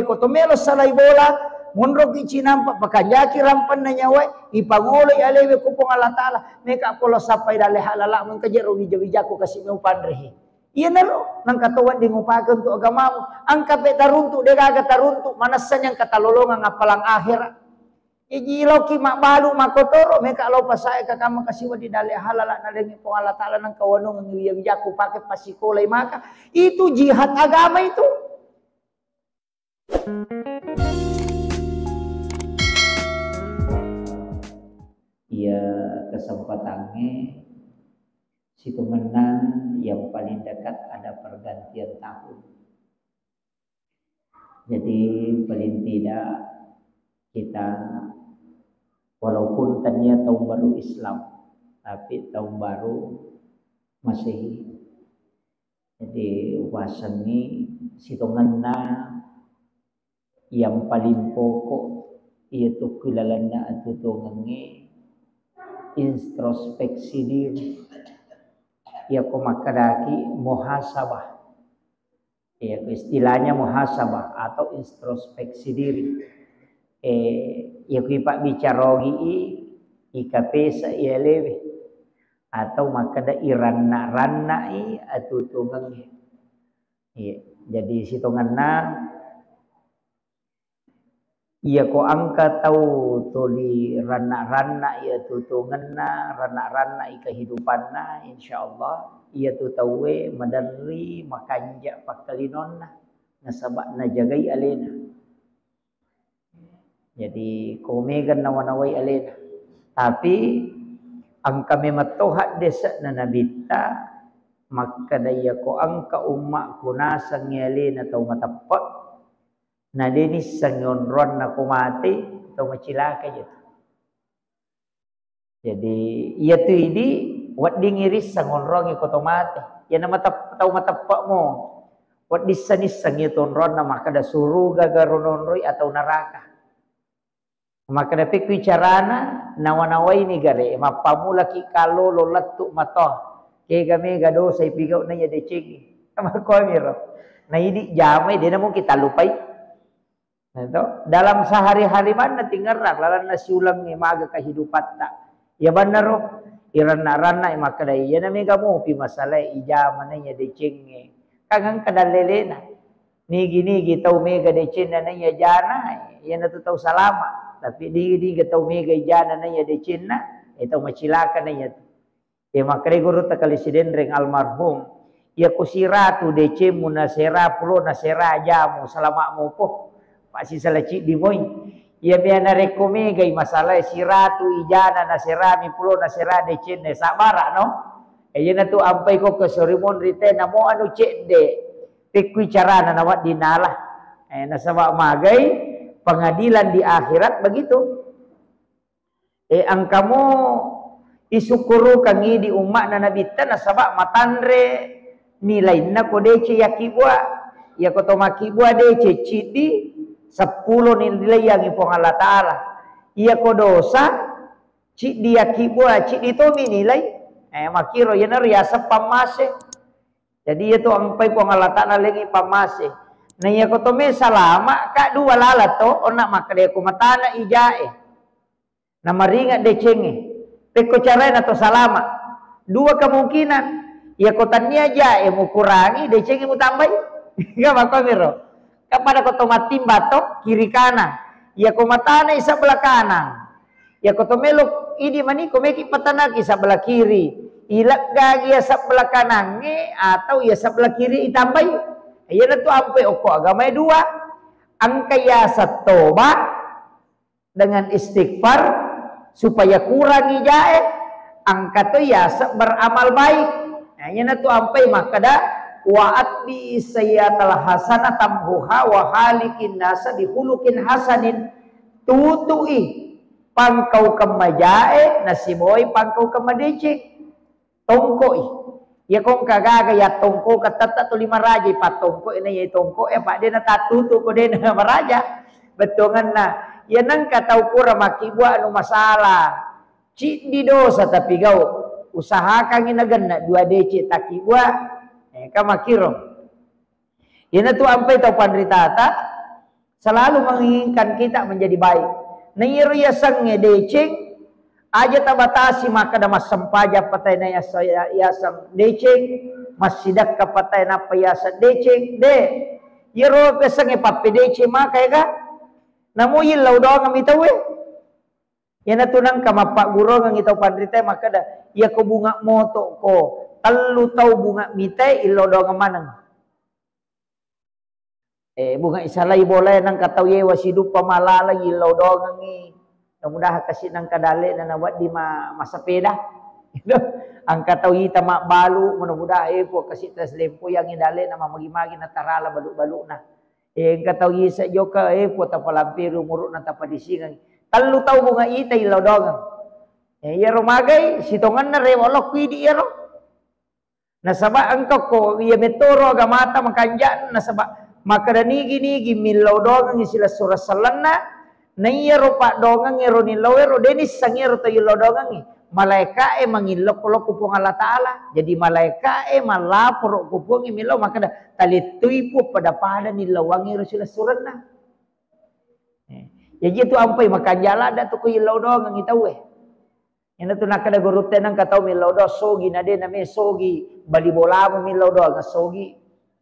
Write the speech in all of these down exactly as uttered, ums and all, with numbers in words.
Ko to melo salai bola, monroki cinampa, pakanjaki rampanna nyawae, ipangoloi alewe ko Puang Allah Ta'ala, meka polo sappai dalle halala, mengka jero wija-wijaku kasi meupanrehi. Iyanaro, nangka to wedding upake untuk agamamu, angka pe taruntu, degaga taruntu, manessani angka talolongang appalang akhera. Jaji, laoki mabbalu makotoro, meka lao pasae ka kamma kasiwa di dalle halala nalengi Puang Allah Ta'ala, nangka wanungengi wija-wijaku pake pasikolai maka. Itu jihad agama itu. Iya, kesempatangnge sitongenna yang paling dekat ada pergantian tahun. Jadi, paling tidak kita, walaupun tania tahun baru Islam, tapi tahun baru Masehi. Jadi, upasengngi sitongenna yang paling pokok, iyatu ku ilalenna atuo-tuongengnge introspeksi diri. Iyako makkedaki muhasabah. Iyako istilahnya muhasabah atau introspeksi diri. Eh, iyako ipabbicara ogi i, ikapesa i alewe, atau makkeda iranna-ranna i atuo-tuongengnge. Iya, jadi sitongenna, iyako engka tau tuli ranna-ranna iyatu tongenna, ranna-ranna i kehidupanna, insyaallah iyatu tauwe maderri makanja pakkalinonna, nasaba najagai alena. Jadi, ko mega nawa-nawai alena. Tapi, engka memang to haddese'na Nabitta, makkeda, iyako engka ummakku nasengngi alena tau mateppe, na de nissengngi onroanna ko mate, tau macilaka je tu. Jadi, iyatu idi weddingngi risseng onroangnge ko to mate. Iyana matep-, tau mateppe'mo, wedding isseng-isseng iyatu onroanna makkeda suruga garo nonroi atau neraka. Makkeda, pekkui carana, nawa-nawaini gare, mappamulaki kallolo lettu matoa. Kega mega dosa ipigau na iya decengnge. Makkuamiro. Na idi jamai, de namuki tallupai. Nah, to, dalam sehari-hari manna tingerang lalanna siulengnge maga kehidupatta. Iya bannaro, iranna-ranna makkeda, iyana mega mopi masalae ijama na iya decengnge. Kan engka dallelena. Nigi-nigi tau mega decenna na iya jana, iyanatu tau salama. Tapi nigi-nigi tau mega ijana na iya decenna, eh, tau macilaka na iya tu. Eh, makkeda gurutta Kali Sidenreng almarhum, iyako siratu decemmu nasera, pulo nasera jamu, salama'mu po. Pasisala ciddi moi. Iya mea narekko megai masalae siratu ijana naserami pulo nasera decenna, sabara no. Eh, iyanatu ampai ko ke sorimonri te namo anu cedde. Pekkui carana nawedding nala. Eh, nasaba magai pengadilan di akhirat begitu. Eh, engkamo isukkurukangngi di umma'na Nabitta nasaba matanre nilainna ko deceng yakkibua. Iyako to makkibua deceng ciddi, seppulo nilaiangngi Puang Allah Ta'ala. Iyako dosa ciddi yakkibua, ciddi tomi nilai. Eh, makkiro iyanaro yaseng pammase. Jadi, iyatu ampai Puang Allah Ta'ala lengi pammase. Na iyako to me salama, ka dua lala to, onna makkeda ko matana ijae. Namaringa decengnge. Pekko carae na to salama. Dua kemungkinan. Iyako tania jae mukurangi, decengnge mutambai. Ga makkuamiro. Kan pada ko to mattimba to, kiri kanan. Iyako matanai sebelah kanan. Iyako to melo idi mani ko meki patanaki sebelah kiri. Ileggagi ya sebelah kanangnge atau ya sebelah kiri itambai. Iyanatu ampe okko agamae dua. Engka yaseng toba dengan istighfar supaya kurangi jae, engka to yaseng beramal baik. Nah, iyanatu ampai makkeda, "Wa atbi sayyatal hasanah tamhuha wa khaliqin nasa bi khuluqin hasanin." Tutui pangkaukeng majae nasibawai pangkaukeng madeceng. Tongkoi. Iya ko engka gaga ya tongko ka tette tuli maraja, pattongko na iya tongko e, apa de na tattutu ko de na maraja. Bettuanna. Iya nengka tau pura makkibua anu masalah. Ciddi dosa tapi gau. Usahakangi nagenna dua deceng takkibua. Eh, ka makkiro. Iyanatu ampai tau panritata, Selalu menginginkan kita menjadi baik. Na iyaro yasengnge deceng, aja tabatasi makkeda massempajang patai na yasa-, ya-, yaseng deceng, massidekka patai nappa yaseng deceng, de. Iyaro yasengnge pappedeceng maka ega. Namo yillau doang mi tauwe. Iyanatu nengka mappaggurungengngi tau panritae makkeda, iyako bunga moto ko, tellu tau bunga mitae illau doang maneng. Eh, bunga isalai bolae nengka tau yewa siduppa malala illau doangengngi. Mudah-mudahan kasi nengka dalle'na nawedding ma-, massepeda. Engka tau ita mabbalu, mudah-mudahan, eh, Puang, kasi taslempoi angngi dalle'na mamagi-magi natarala balu-balu'na. Eh, engka tau ise jokka, eh, Puang, tapalampiri umuru'na, tapadisingeng. Tellu tau bunga ita illau doangeng. Eh, iyaro magai, sitongenna rewa lokku idi iyaro. Nasaba engka ko iya mettoro agamata makanja, nasaba makkeda nigi-nigi millau doangengngi silessureng sellenna, na iyaro paddoangengnge ro nillau ero, de nissengngi ero to illau doangengngi. Malaeka'e mangillokko lokku Puang Allah Ta'ala. Jadi malaeka'e mallaporo ko Puangnge millau makkeda, talettui Puang pada-pada nillauangngi ro silessurenna. Eh, jaji tu ampai makanja ladda tu ko illau doangengngi tauwe. Iyanatu nakkeda gurutta nengka tau millau doang sogi, na de name sogi, bali bolamu millau doang sogi.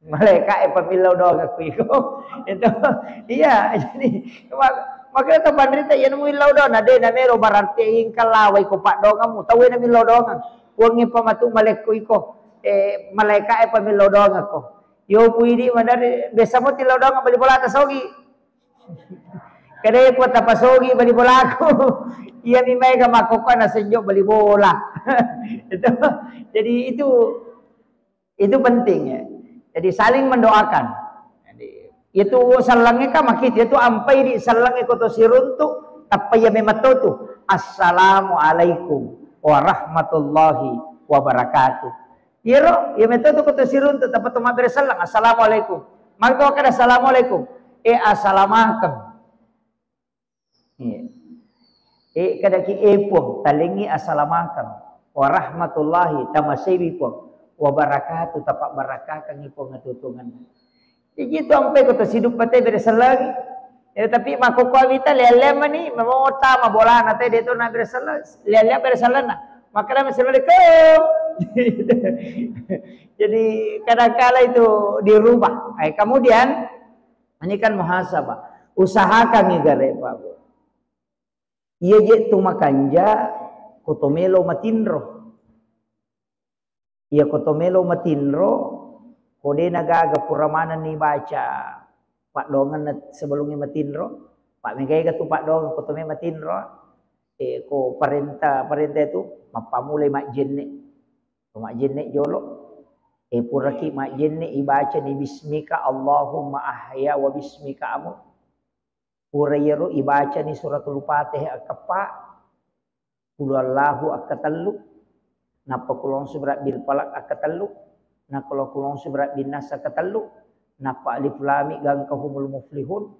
Malaeka'e pa millau doang aku iko. Itu. Iya, jadi mak-, makanya tau panrita iya nemu illau doang, na de namero berarti engka lawai ko paddoangemmu, tauwe na millau doang. Puangnge pa matu malekko iko. Eh, malaeka'e pa millau doang aku. Yo pu idi madari biasa mo tillau doang bali bolata sogi. Kedai Puang tapasogi bali bolaku. Iya mi maega makkokkoe nasenjo bali bola. Itu. Jadi itu, itu penting ya. Jadi saling mendoakan. Jadi itu sellengnge kan makkita, itu ampai di sellengnge ko to siruntu, tappa iya memang to tu. Assalamualaikum warahmatullahi wabarakatuh. Iyaro, iya metto tu ko to siruntu, tappa to mabbere selleng, "Assalamualaikum." Magi to kada assalamualaikum? Eh, assalamakeng. Iya. Eh, kadaki, "Eh, Puang, talengngi assalamakeng. Warahmatullahi, tamaseiwi, Puang. Wabarakatuh, tapabbarakakangngi, Puang, atuo-tuongenna." Jadi itu ampai ko to sidupa te bere sellengngi. Ya, tapi makkokkoe mita lea-lea mani, mamota, mabolana te de to na bere selleng, lea-lea bere sellenna. Makkeda, "Assalamualaikum." Jadi kadangkala itu dirubah. Eh, kemudian ini kan muhasabah. Usahakan nih gare Pak Bu. Iya je tu makanja, ko to melo matinro. Iya ko to melo matinro, ko de na gaga pura manenni baca paddoangenna sebelumnya matinro, pak megaega tu paddoangeng ko to me matinro, eh, ko parenta, parenta itu mappamulai majjenne. Ko majjenne jolo, eh, puraki majjenne ibaca ni bismika Allahumma ahya wa bismika amut. Pura iyaro ibacani suratul Fatihah akkeppa, Qul huwallahu akkatellu, nappa Qul a'udzu birabbil falaq akkatellu, nappa Qul a'udzu birabbin nas akkatellu, nappa Alif Lam Mim gangka humul muflihun,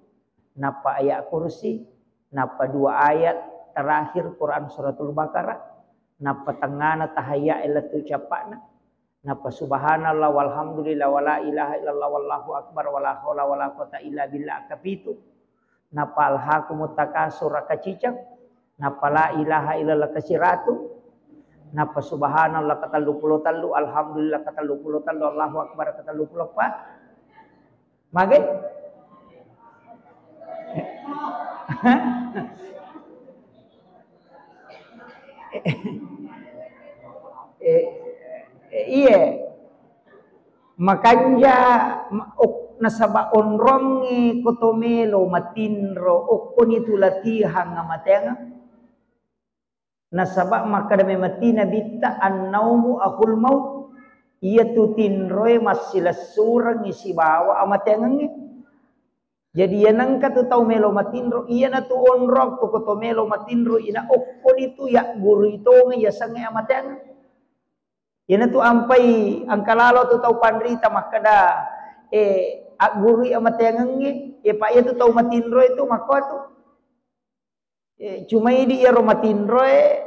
nappa ayat kursi, nappa dua ayat terakhir Quran suratul Baqarah, nappa tengngana tahayya lettu cappa'na, nappa subhanallah walhamdulillah wala ilaha illallah wallahu akbar wala haula wala quwata illa billah kapitu, nappa alhaakumut takasur kaciceng, nappa la ilaha illallah kasiratu, nappa subhanallah katellu pulo tellu, alhamdulillah katellu pulo tellu, Allahu akbar katellu pulo eppa. Magai? Eh, eh, iye. Makanja, ma-, ok-, nasaba onrongnge ko to melo matinro, okkoni tu latihan amateangeng. Nasaba makkeda memang ti Nabitta, "Annaumu akhul maut." Iyatu tinroe massilessurengngi sibawa amateangengnge. Jadi iyanengka tu tau melo matinro, iyanatu onrong tu ko to melo matinro, ina okkoni tu yaggurui tongeng yasengnge amateangeng. Iyanatu ampai engka lalo tu tau panrita makkeda, eh, aggurui amateangengnge, eh, pa iyatu tau matinroe tu makkoatu. Eh, cuma idi iyaro matinroe,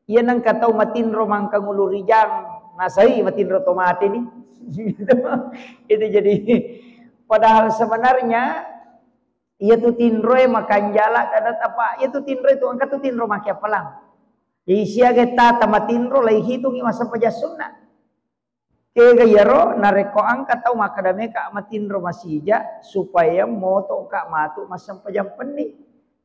iya nengka tau matinro mangkang ulu rijang, nasai matinro to mate ni. Itu jadi, padahal sebenarnya Iya tu tinroe makanjala kada tapa, iya tu tinroe tu engka tu tinro make appalang. Jadi siaga tata matinro laihitungi massempajang sunna. Kega iyaro narekko engka tau makkeda meka matinro masija supaya motoka matu massempajang penni.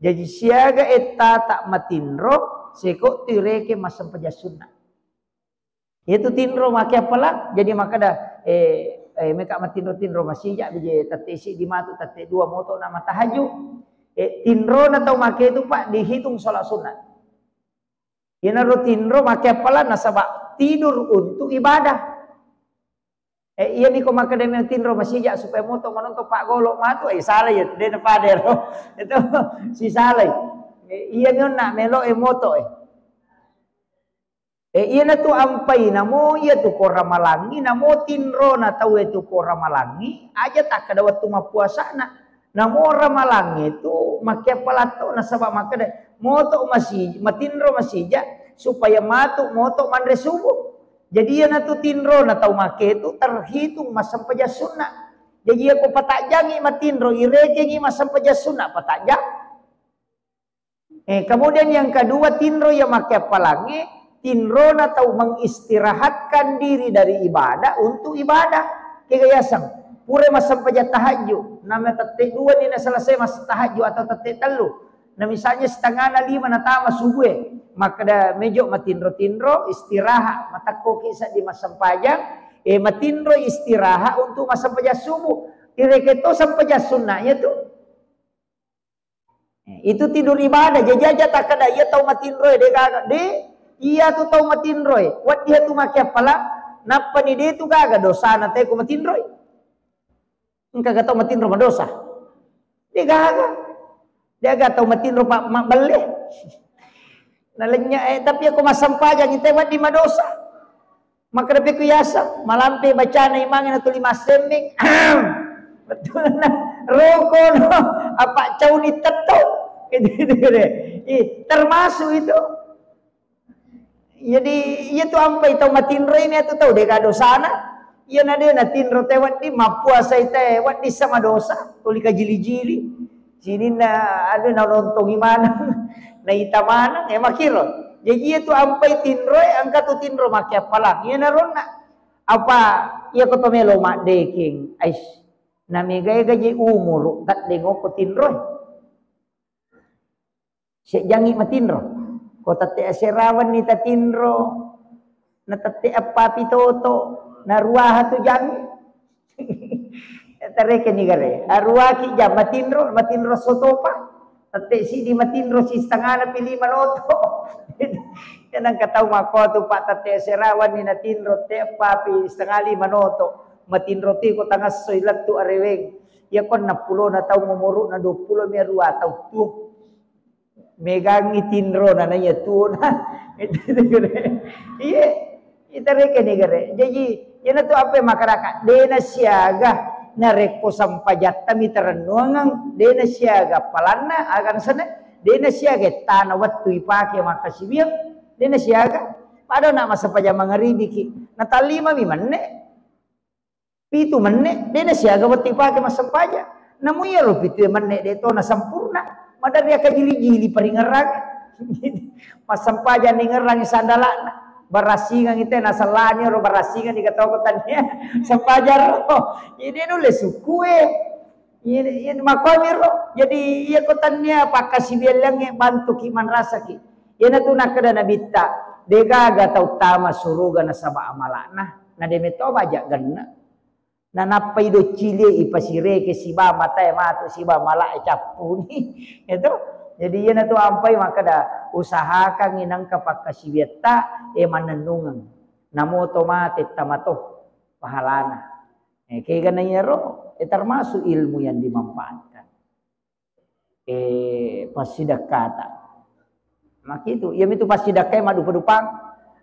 Jaji siaga ettata matinro seko tireke massempajang sunna. Iyatu tinro make appalang, jadi makkeda, eh, eh, meka matinro-tinro masija bije tette siddi matu tette dua moto na matahajju. Eh, tinrona tau make itu Pak dihitung sholat sunat. Iyanaro tinro make appalang nasaba tidur untuk ibadah. Eh, iyami ko makkeda melo tinro masija supaya moto manonton Pak Golo matu, eh, salai ya, de na padero. Itu sisalai. Eh, iyami onna melo e moto e. Eh, iyanatu ampai namo iyatu ko ramalangi, namo tinrona tau e tu ko ramalangi, aja takkeda wettu mappuasana. Namo ramalangnge tu makke appalang to nasaba makkeda moto masi-, matinro masija supaya matu moto manre subuh. Jadi iyanatu tinrona tau make tu terhitung massempajang sunna. Jadi iyako patajjangi matinro, irekengi massempajang sunna patajjang. Eh, kemudian yang kedua, tinro yang makke appalangnge, tinrona tau mengistirahatkan diri dari ibadah untuk ibadah. Kega yaseng, pura massempajang tahajju, nama tette dua ni na selesai mas tahajju atau tette tellu. Nah, misalnya setengah na lima natama subuh e, makkeda mejo matinro-tinro, istirahat, matakkoki seddi massempajang, eh, matinro istirahat untuk massempajang subuh. Ireke to sempajang sunnahnya tu. Eh, itu tidur ibadah, jaji aja takkeda iya tau matinro e, de gaga, de, iya tu tau matinro e, weddi tu make appalang, nappani de tu gaga dosana te ko matinro e. Engka ga tau matinro madosa? De gaga. De gaga tau matinro pa mabbelle. Nalenya, eh, tapi ako massempajang ite weddi madosa. Makkeda pekku yaseng, malampe bacana imangnge natuli massemmeng. Betulna, roko no, apa cauni tetto. Itu, itu, itu. Ih, termasuk itu. Jadi, iya tu ampai tau matinro ini atu tau, de ga dosana. Iya na de natinro te weddi, mappuasai te weddi sama dosa, tuli kajili-jili. Sininna anu nalontongi maneng, naita maneng, eh, makkiro. Jaji iya tu ampai tinroe, engka tu tinro makke appalang. Iya naronna. Apa iya ko to melo maddekeng, ais, namega-ega je umuru, taddengoko tinroe. Sejjangi matinro. Ko tette aserawanni tatinro, na tette eppa pi toto, na ruaha tu jangi. Tarekeni gare. Aruaki jang matinro, matinro sotopa. Tette sidi matinro si setengana pi lima noto. Kenang katau mako tu Pak, tette aserawanni natinro, tette eppa pi setengah lima noto. Matinro tiko tangassoi lettu areweng. Iya ko enneng pulona taung umuruna, dua pulo mi arua tau tu. Megangngi tinrona, na iya tuona. Iya, itarekeni gare. Jaji, iyanatu ampai makkadaka, de nasiaga narekko sempajatta mi tarennuangeng, de nasiaga appalanna, aga nasenna, de nasiaga ettana wettu ipake makkasiwiang, de nasiaga. Pada na massempajang mangaribiki, natallima mi menne. Pitu menne, de nasiaga wettu ipake massempajang. Namu iyaro pitu e menne de to nasampurna. Maderri akkajili-jili paringerrang. Massempajang ningerrangi sandalana. Barassingeng ite nasellani ro barassingeng ni katoko tania. Sempajang ro. Ini nulle sukue. Ini, ini makomiro. Jadi iya ko tania pakkasiwialliangnge bantuki manrasaki. Iyanatu nakkeda Nabitta, degaga tau tama suruga nasaba amala'na. Na de metoba aja genne. Nanappai doccilie ipasireke siba matae matu siba malae cappuni. Itu. Jadi iyanatu ampai makkeda usahakangngi nengka pakkasiwiatta e mannennungeng. Namoto mate tamato pahalana. Eh, kegana iyaro, eh, termasuk ilmu yang dimanfaatkan. Eh, passidekkata. Makitu, iyamitu passidekkae maddupa-dupang.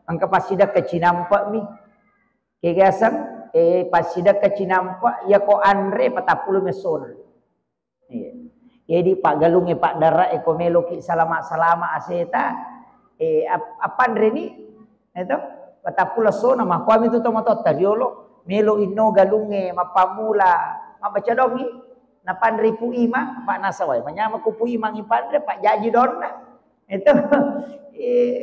Engka passidekka cinampe mi. Kegaseng, eh, passidekka cinampe, yako anre patappulo messona. Iya. Jadi paggalungnge paddara e ko meloki salama-salama aseta, eh, ap-, appanreni, eto? Patappulo essona, makkuami tu tomatoatta riolo, melo inno galungnge mappammula mabbaca dongi. Napanre Pu Imang, apa nasawai. Manyameng ko Pu Imang ipanre, apa jaji donna. Itu. Eh,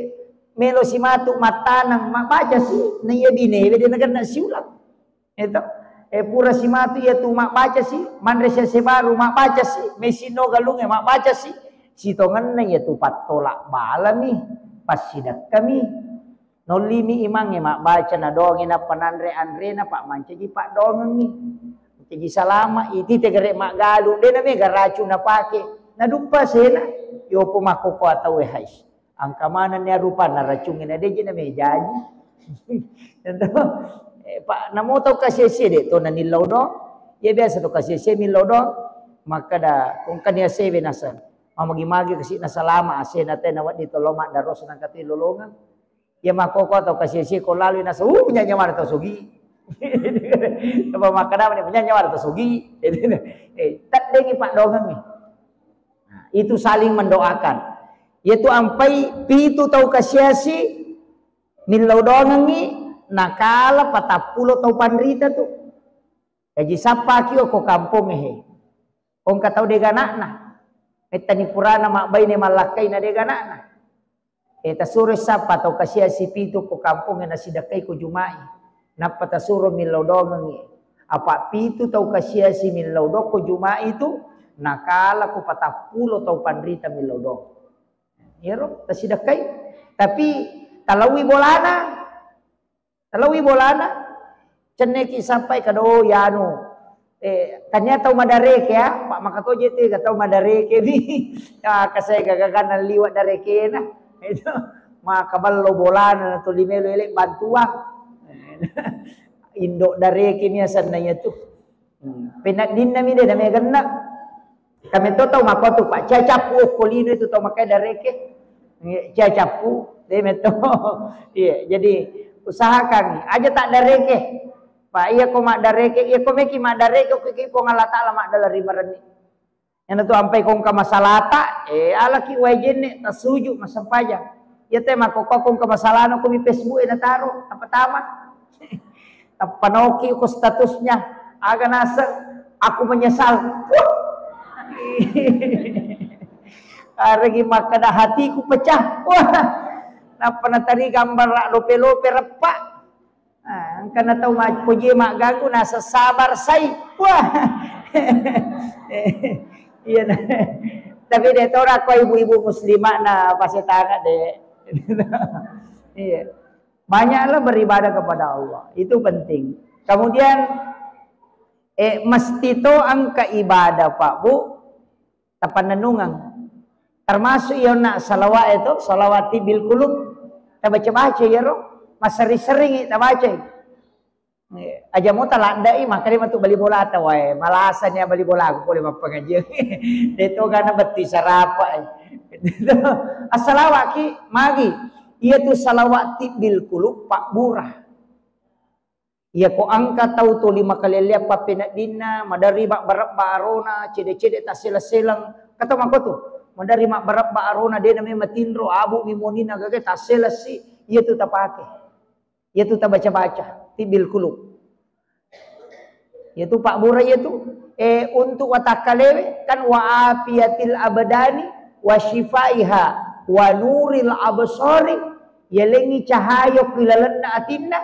melo si matu mattaneng, mabbaca si. Na iya bine, bede nagenna siulang. Itu. Eh, pura si matu iya tu mabbaca si, manre si ase baru mabbaca si, mesino galunge mabbaca si. Sitongenna iya tu pattolak balami, passidekkami. Nollimi imangnge mabbaca, nadoangi, nappa nanre anrena, pa mancaji paddoangengngi. Mancaji salama, iti tegere maggalung, de namega racung napake. Naduppa sena, yopo makkokkoe tauwe hais. Angka manenni arupanna racungnge, na deji namejaji. Tentu. Eh, pa, namo tau kasie-sie de to nanillau do. Iya biasa to kasie-sie millau do. Makkada, kongkani asewe nasa. Mamagi-magi kasi nasalama, asena te nawedding tollo maddarosa nangka te lolongeng. Iya makkokkoe tau kasie-sie ko lalui nasa, uh, punya nyawa tau sogi. Apa makkada mani, punya nyawa tau sogi. Eh, teddengi paddoangengngi. Nah, itu saling mendoakan. Yaitu ampai pitu tau kasie-sie millau doangengngi, nakala patappulo tau panrita tu. Jaji sappaki ko kampongnge he. Ko engka tau de gana'na. Mettani purana mabbaine mallakkaina de gana'na. Eh, tasuro sappa tau kasie-sie pitu ko kampongnge nasidekkai ko Juma'i. Nappa tasuro millau doangengngi. Apa pitu tau kasie-sie millau doang ko Juma'i tu, nakala ko patappulo tau panrita millau doang. Iyaro tasidekkai. Tapi talaui bolana. Talaui bolana, cenneki sappai kado yanu. Eh, tania tau madareke ya, Pak, makatoje te ga tau madareke ni. Ya, kasai gagaganna liwa darekena. Itu maka ballo bolana tu limelo ele bantuang. Indo dareke ni asanna iya tu. Hmm. Peneddinna mi de nameganna. Kami to tau makotu, Pak, cia cappu okko lino itu tau makai dareke. Iya, cia cappu, de metto. Iya, jadi usahakan aja tak dareke. Pak, iya ko maddareke, iya ko meki maddareke, ko ki Puang Allah Taala maddala ri marenni. Yana tu ampai kongka masalata, eh, alaki wae jenne, tasuju, massempajang. Iya te makkokkoe kongka masalana ko mi Facebook e nataro, apa tama. Tappa naoki ko statusnya, aga naseng, "Aku menyesal." Wah. Aregi makkada, "Hatiku pecah." Wah. Nappa natari gambar lope-lope reppa. Ah, engka na tau ma-, pojie magganggu, naseng, "Sabar sai." Wah. Iya, nah. Tapi de tora ko ibu-ibu muslimah na pasetanga de. Iya. Banyaklah beribadah kepada Allah. Itu penting. Kemudian, eh, mesti to engka ibadah, Pak, Bu, tapannennungeng. Termasuk iya onna salawat itu, salawat tibbil qulub. Tabaca-baca iyaro, massering-seringi tabacai. Eh, aja mo taladdai, makanya matu bali bola ta wae. Malasani bali bola aku pole mappengajian. De to gana betti sarapa, eh. Assalawaki magi. Iya tu salawat tibbil qulub, pabbura. Iya ko engka tau tuli makalelleang pappeneddinna, maderri mabbarebba arona, cede-cede tasseleng-seleng. Kata makotu, maderri mabbarebba arona, de name matinro, abu mi monina gage tasselessi, iya tu tapake. Iya tu tabaca-baca, tibbil qulub. Iya tu pabbura iya tu. Eh, untuk watakkalewe kan wa afiyatil abdani wa syifaiha wa nuril absari, yalengngi cahaya ku lalenna atinna.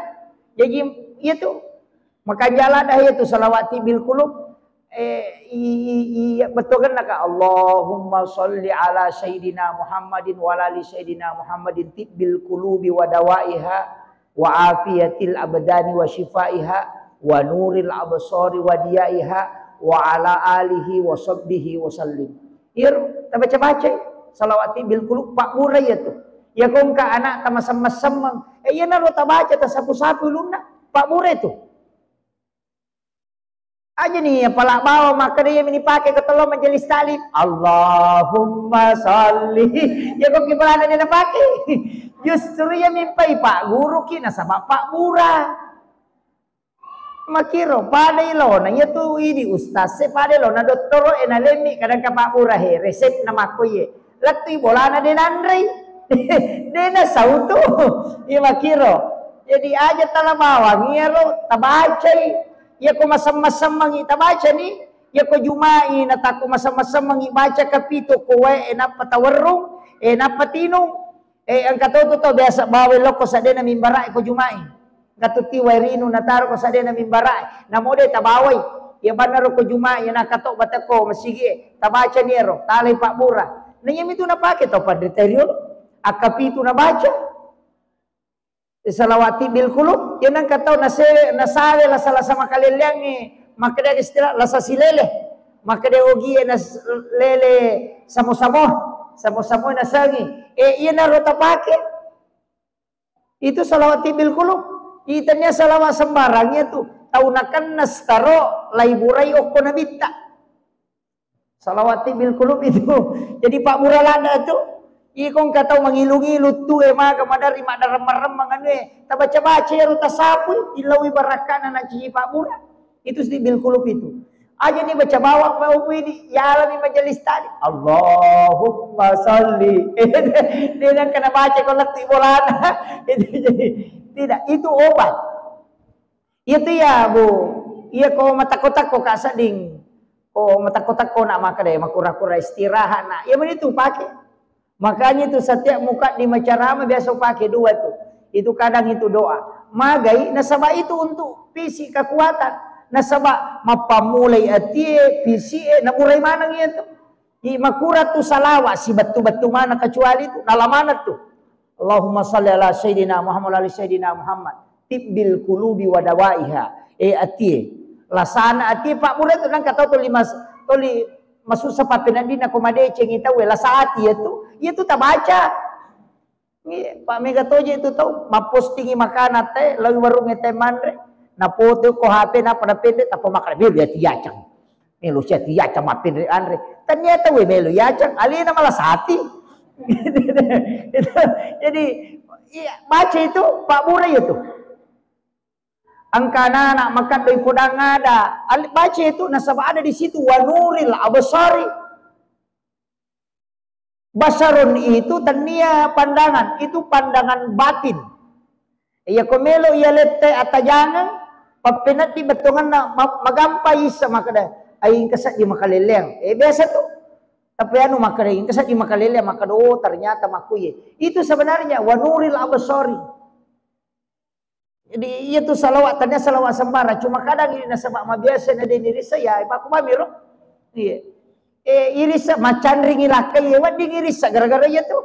Jaji iya tu makanja ladda iya tu salawat tibbil qulub. Eh, i, i, i, bettuanna ka, Allahumma salli ala sayyidina Muhammadin wa ala ali sayyidina Muhammadin tibbil qulubi wa dawaiha wa afiyatil abdani wa syifaiha wa nuril absari wa diyaiha wa ala alihi wa sahbihi wa sallim. Iyaro tabaca-bacai salawat tibbil qulub, pabbura iya tu. Iya ko engka ana tamasemmeng-semmeng, eh, iyanaro tabaca tasapu-sapu ulunna, pabbura itu. Aja ni, apala bawang makkeda iya mi dipake ko tello majelis taklim. Allahumma salli. Iya ko ki bolana de napake. Justru iya mi mpai pagguruki nasaba pabbura. Makkiro, pada ilona, iya tu idi ustaz e, pada ilona dottoro e nalemmi, kadang ka pabbura he, resep na makko iye. Lettui bolana de nanrei. De nasau tu. Iya makkiro. Jadi aja tala bawang iyaro tabacai. Iya ko masemmeng-semmengi tabacani, Iya ko Juma'i natakko masem-masemmengngi baca kapitu ko wae, e, nappa tawerrung, e, nappa tinung. E, engka to tu to biasa bawai lokko seddena mimbarae ko Juma'i. Engka tu ti wae rinu nataro ko seddena mimbarae. Namo de tabawai. Iya bannaro ko Juma'i, iya nakkato bateko masigi'e. Tabacani ero, talai pabbura. Na iyami tu napake tau panrita riolo. Akkapitu nabaca. Salawat tibbil qulub, iya nengka tau nase-, nasawe lasa-lasa makaleleangnge, makkeda istilah lasa silele, makkeda ogie nas-, lele samo-samo, samo-samo nasengi. E, iyanaro tapake. Itu salawat tibbil qulub. Itania salawat sembarang iya tu. Tau nakenna staro laiburai okko nabitta. Salawat tibbil qulub itu. Jadi pabbura ladda tu. Iko engka tau mangilu-ngilu tu e maga maderri maddaremmeng-remmeng anu e. Tabaca-baca ero tasapui, illaui barakkana nacihi pabbura. Itu tibbil qulub itu. Aja ni baca bawang mau ini, yalami majelis tadi. Allahumma salli. Dia nengka nabaca ko lettu bolana. Itu jadi tidak, itu obat. Iya tu iya, Bu. Iya ko matakko-takko ka sedding. Ko matakko-takko nak makkeda makura-kura istirahat nak. Iya meni tu pake. Makanya itu setiap mukaddimah ceramah biasa pake dua tu. Itu kadang itu doa. Magai nasaba itu untuk fisik kekuatan. Nasaba mappammulai atie, fisik e, naburai maneng iya tu. Di makura tu salawat sibettu-bettu mana kecuali tu, nala maneng tu. Allahumma salli ala sayyidina Muhammad wa ala ali sayyidina Muhammad. Tibbil qulubi wa dawaiha. E atie. Lasana atie pabbura tu nengka tau toli mas-, toli masussa pappeneddinna ko madecengi tau e lasa atie tu. Iya tu tabaca. Iya, pa mega toje tu tau mappostingi makanan te, lawi warung e te manre. Napote ko H P napa napende tappa makkeda melo iya tiacang. Melo sia tiacang mappenre anre. Tania tau e melo iacang, alena malasati. Itu, jadi iya, baca itu pabbura iya tu. Engka anak-anak makaddoi podang ada, al-, baca itu nasaba ada di situ wa nuril absari. Basarun itu tania pandangan, itu pandangan batin. Iya ko melo iya lette atajangeng, pappeneddi bettuanganna ma-, magampa issa makkeda, ai engka seddi makaleleang. Eh, biasa tu. Tapi anu makkeda engka seddi makaleleang, makkeda, oh, ternyata makkuye. Itu sebenarnya wa nuril absari. Jadi iya tu salawat, tania salawat sembarang. Cuma kadang ini nasaba mabiasa na deni rissa, ya, pakku bamiro. Iya. Eh, irissa macanringi lakkai, ya, wedding irissa gara-gara iya tu.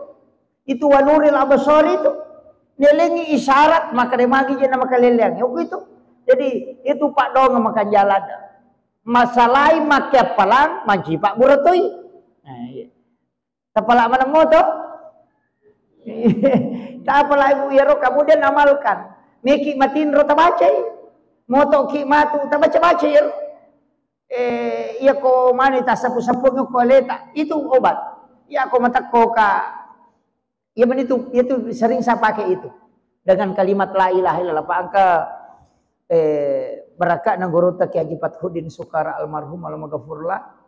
Itu wa nuril absari itu. Nelengi isyarat, maka de magi je na makaleleang. Ya, itu. Jadi, itu pak dong makan jalan. Masalai make appalang, manci pak buratoi. Nah, iya. Tapala maneng moto? Tapala ibu iyaro, kemudian amalkan. Meki matinro tabacai. Moto ki matu tabaca-baca iyaro. Eh, iya ko mani tasapu-sapu ko aleta. Itu obat. Iya ko matekko ka. Iya meni tu, iya tu sering saya pakai itu. Dengan kalimat la ilaha illallah. Pak angka, eh, barakatna gurutta Kiai Haji Fathuddin Sukara almarhum almaghfurlah.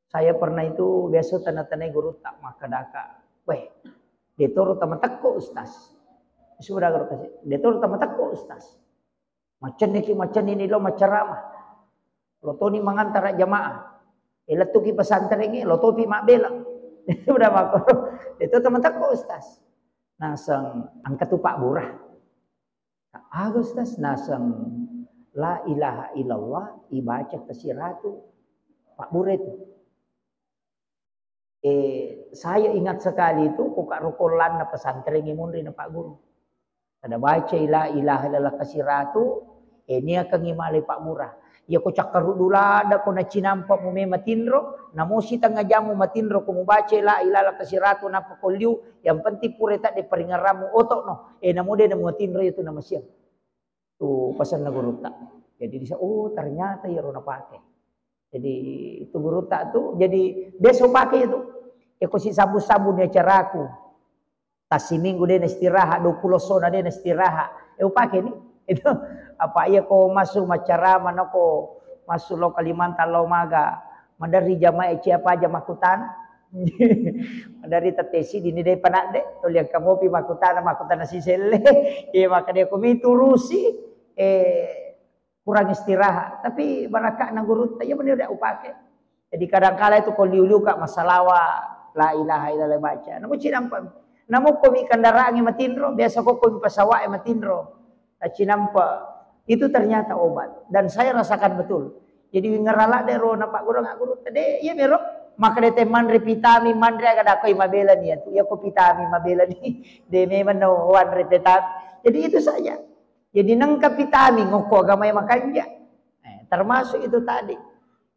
Saya pernah itu biasa tana-tanai gurutta, makkedaka, "Weh, detoro tamatekko, Ustaz." Sudah guru kasih, "Detoro tamatekko, Ustaz. Macenniki, macennini lo macceramah. Lo toni mangantara jamaah. E, lettuki pesantrengnge, lo topi mabbela." Sudah makko. "Detoro tamatekko, Ustaz." Naseng angka tu pabbura. Aga, Ustaz, naseng la ilaha illallah ibaca kasiratu pabbura itu. Eh, saya ingat sekali itu, ko ka rukollanna pesantren munri na Pak Guru. Pada baca la ilaha illallah kasiratu, eh, niakangi malai pabbura. Iya ko cakkaruddu ladda ko nacinampa mu me matinro, namosi tengnga jammu matinro ko mubaca la ilaha illallah kasiratu nappa ko liu, yang penting pura tadde paringerrammu oto'no, eh, namo de na muatinro itu namasiang. Tu pasenna gurutta. Jadi disa, oh, ternyata iyaro napake. Jadi itu gurutta tu, jadi biasa upake itu. Ya ko si sabu-sabu ni acaraku. Tassiminggu de na istirahat, dua puluh sona de na istirahat. Eh, upake ni. Itu apa iya ko masuk macarama nako masuk lo Kalimantan lo maga. Maderri jamaah cia paja makkutana. Maderri tette siddi ni de panadde, tuli engka mopi makkutana, makkutana siselle. Iya, makkeda ko mi turusi, eh, kurang istirahat. Tapi baraka'na gurutta, iya meni udah upake. Jadi kadangkala itu ko liu-liu ka massalawa, la ilaha illallah baca. Namu cinampa, namu ko mi kendaraan matinro, biasa ko ko mi pesawat matinro. Tacinampa, itu ternyata obat. Dan saya rasakan betul. Jadi wingerala de ro na Pak Guru, nggak guru tede, iya mero. Maka de te manre vitamin, manre aga dakoi mabela ni ya tu. Ya ko vitamin mabela ni, de memang no wanre vitamin. Jadi itu saja. Jadi nengka vitamin ngoko agama yang makanja. Eh, termasuk itu tadi.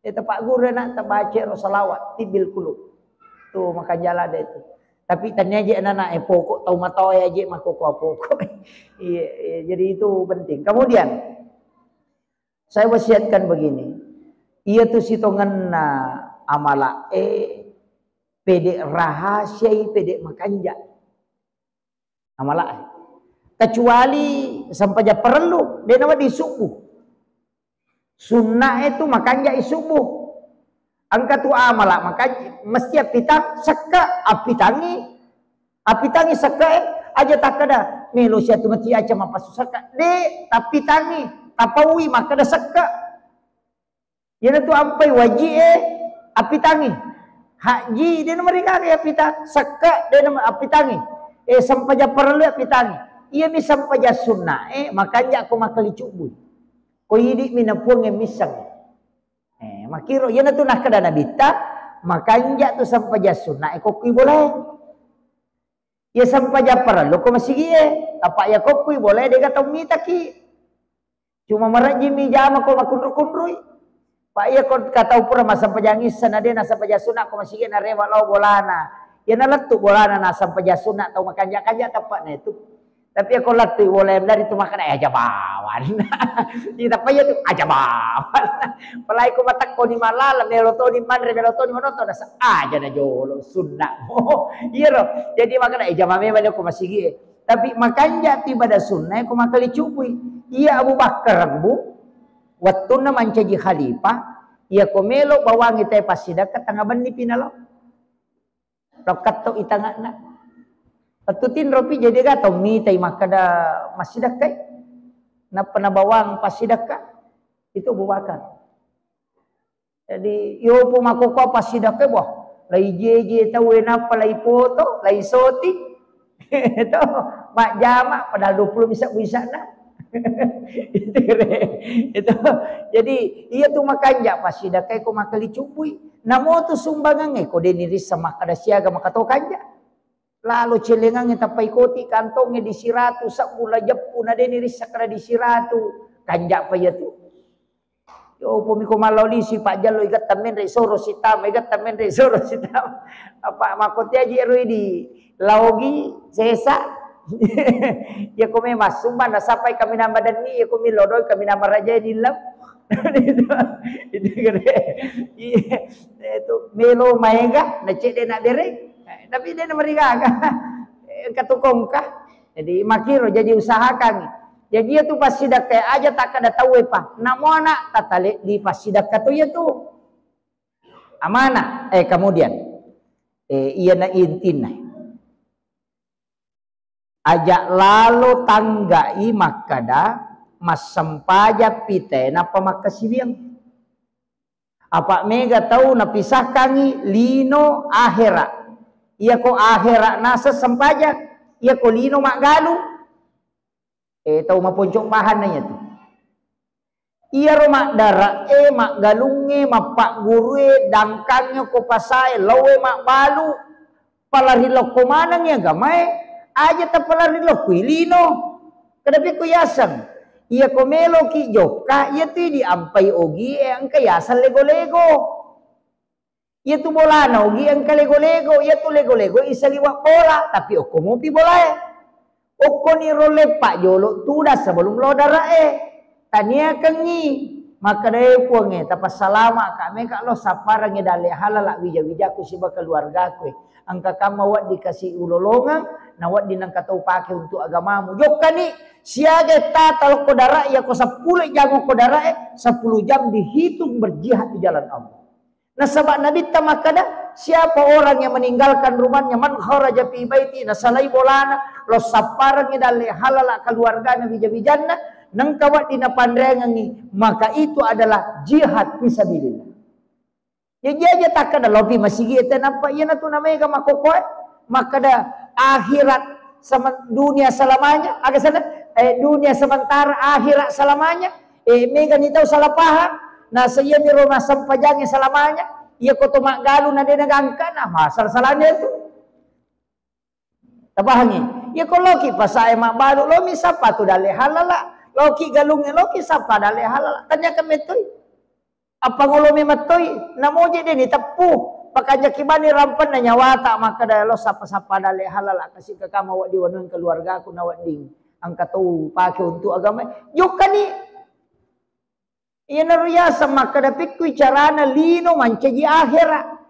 Eh, tepak guru nak terbaca ro salawat, tibbil kulub. Tuh makanja lada itu. Tapi tanya aja anak-anak, eh, pokok tau matoa aja mako kua pokok. Iya, iya, jadi itu penting. Kemudian saya wasiatkan begini. Iya tu sitongenna amala eh pede rahasiai pede makanja. Amala eh. Kecuali sempajang parellu, de nawedding subuh. Sunna itu makanja subuh. Engka tu amala makanja mesti appitang sekka, appitangi. Appitangi sekka eh, aja takkada melo sia tu mesti aja mappasu sekka. De, tappitangi, tapaui makkada sekka. Iyanatu ampai waji'e appitangi. Haji de namarigaga appitangi, sekka de nama appitangi. Eh, sempajang parellu appitangi. Iyami sempajang sunna eh makanja ko makkali cubbui. Ko idi mi napuang misseng. Eh, makiro iyanatu nakkada nabitta makanja tu sempajang sunna eh ko kui bolae. Iya sempajang parellu ko masigie, apa iya ko kui bolae de gatau mitaki. Cuma marejjimi jama ko makunru-kunrui. Pak iya ko katau pura massempajang issa na de nassempajang sunna ko masigi narewa lao bolana. Iya nalettu bolana nassempajang sunna tau makanja-kanja teppa'na itu. Tapi iya ko lettu bolana dari tu makkada eh aja bawan. Iya tappa iya tu aja bawan. Palai ko matekko ni malala melo toni manre melo toni manonton nasa aja na jolo sunna. Iya ro. Jadi makkada eh jama memang ko masigi. Tapi makanja tu ibadah sunnah ko makkali cubbui. Iya Abu Bakar bu, wettunna mancaji khalifah, iya ko melo bawangi tae passidakka tanga benni pi nalao. Lokatto itangana. Wettu tinro pi jadi ga tau mitai makkada massidakkai. Nappa nabawang passidakka. Itu Abu Bakar. Jadi yopo makkokkoe passidakkae, boh, lai jeje tauwe nappa lai poto, lai soti. Itu majjama padahal dua puluh bisa bisana. Itu re. Itu. Jadi iya tu makanja passidakkae ko makkali cubbui. Namo tu sumbangangnge ko deni rissa makkada siaga makato kanja. Lalo celengangnge tappa ikoti kantongnge di siratu sebbu la jeppu na deni rissa kada di siratu. Kanja pa iya tu. Yo, upami ko mallau lisu, pajjallo igetta menre soro sitama, igetta menre soro sitama. Apa makkotiaji ero idi laogi sesa. Ya ko memang sumbang nasapai kami nama denni, ya ko milo doi kami nama raja di lam. Itu, itu gede. Iya, itu melo maega, na cedde na bere. Tapi de na marigaga. Engka tukongka. Jadi makkiro, jadi usahakan. Jadi iya tu passidakkae aja takkada tauwe pa. Namo ana tatale di passidakka tu iya tu. Amana. Eh, kemudian eh, iyana intinna. Aja lalo tanggai makkada massempajang pite nappa makkasiwiang. Apa mega tau napisahkangi lino ahera. Iyako ahera naseng sempajang, iyako lino maggalung. Eh, tau maponco pahanna iyatu. Iyaro maddara e, maggalungnge, mappaggurue, dangkangnge ko pasae, laoe mabbalu, palari lokko manengngi agamae, aja tapalari lokkoi lino. Kedapi ko yaseng, iyako meloki jokka, iyatu diampai ogie engka yaseng lego-lego. Iyatu bolana ogi engka lego-lego, iyatu lego-lego isaliweng bola, tapi okko mopi bolae. Okkoni rolle pajolo tudang sebelum lao darae. Taniakengngi, makkedae Puangnge, tapassalama ka meka lo sapparengngi dalle halala wija-wijaku siba keluargaku. Engka kamma wedding kasi ulolongeng, na wedding nengka tau pake untuk agamamu. Jokkani, siaga tata lokko darae, iyako seppulo jam okko darae, sepuluh jam dihitung berjihad di jalan Allah. Nasaba Nabitta makkada, siapa orang yang meninggalkan rumahnya, man kharaja fi baiti, nasalai bolana, lo sapparengngi dalle halala keluargana wija-wijanna, Nengka wedding napanreangengngi, maka itu adalah jihad fisabilillah. Jaji aja takkeda lopi masigi ete nappa, iyanatu namega makkokkoe, makkeda akhirat sama dunia selamanya, aga sana? Eh, dunia sementara, akhirat selamanya. Eh, mega ni tau salah paham. Nasa iyami ro massempajangnge selamanya. Iya ko to maggalu na de nagangka, na masal salahnya itu. Tapahangi? Iya ko loki pasae mabbalu, lomi sappa tu dalle halala. Loki galungnge, loki sappa dalle halala. Tanya ke metoi. Appangolo memettoi, namoje de ni teppu. Pakanjaki bani rampenna nyawata, makkeda lo sappa-sappa dalle halala, kasi kakama wedding wanung keluargaku na wedding. Engka tau pake untuk agama. Jokkani. Iyanaro yaseng makkeda, pekkui carana lino mancaji akhera.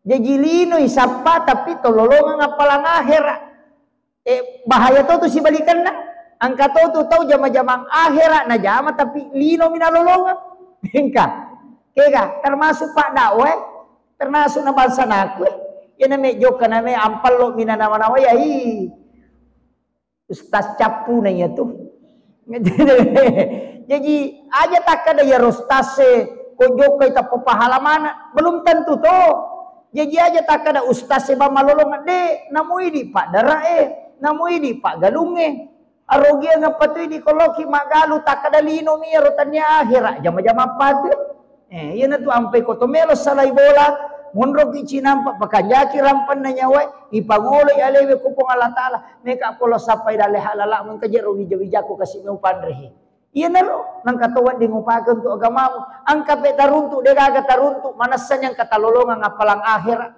Jaji lino isappa, tapi tololongeng appalang akhera. Eh, bahaya to tu sibalikanna. Engka to tu tau jama-jamang akhera najama, tapi lino mi nalolongeng. Engka. Kega, termasuk pak dakwah, termasuk na bangsa naku. Iya name jokka name ampallo mi nanawa-nawa ya, ih. Ustaz cappu na iya tu. Jaji, aja takkeda iyaro ustaz e, ko jokkai tappa pahala maneng, belum tentu to. Jaji, aja takkeda ustaz e bang malolongeng, de, namu idi pak dara e, namu idi pak galung e. Arogiang apa tu idi ko loki maggalu, takkeda lino mi iyaro, tania akhera, jama-jama apa tu. Eh, iyanatu ampai ko to melo salai bola, monroki cinampa, pakanjaki rampenna nyawae, ipangoloi alewe ku Puang Allah Taala, meka polo sappai dalle halala, mengka jero wija-wijaku kasi meu panrehe. Iyanaro, nengka to wedding upake untuk agamamu, engka pe taruntuk, degaga taruntuk, manessani engka talolongeng appalang akhera.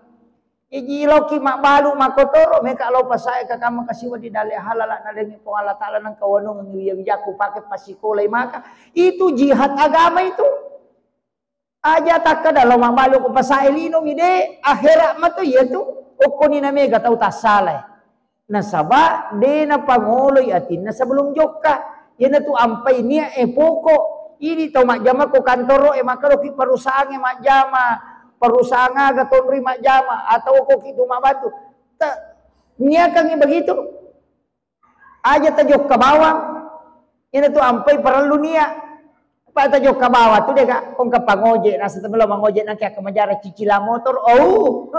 Jaji loki mabbalu makkotoro, meka lo pasae kakama kasi wedding dalle halala, nalengi Puang Allah Taala, nengka wanungeng wija-wijaku pake pasikolai maka. Itu jihad agama itu. Aja takkeda lo mabbalu ko pasae lino mi, de, akhera mato iyatu. Okkoni na mega tau tassalae. Nasaba de napangoloi atinna sebelum jokka. Iyanatu ampai nia e pokok. Idi tau majjama ko kantoro e, makkadoki perusahaan e majjama, perusahaan aga tonri majjama, atau koki tu mabantu. Ta-, niakangi begitu. Aja tajokka bawang. Iyanatu ampai parellu nia. Apa tajokka bawang tu dega, kongka pangoje, nasa temelo mangoje nangke akka majara cicilang motor. Oh,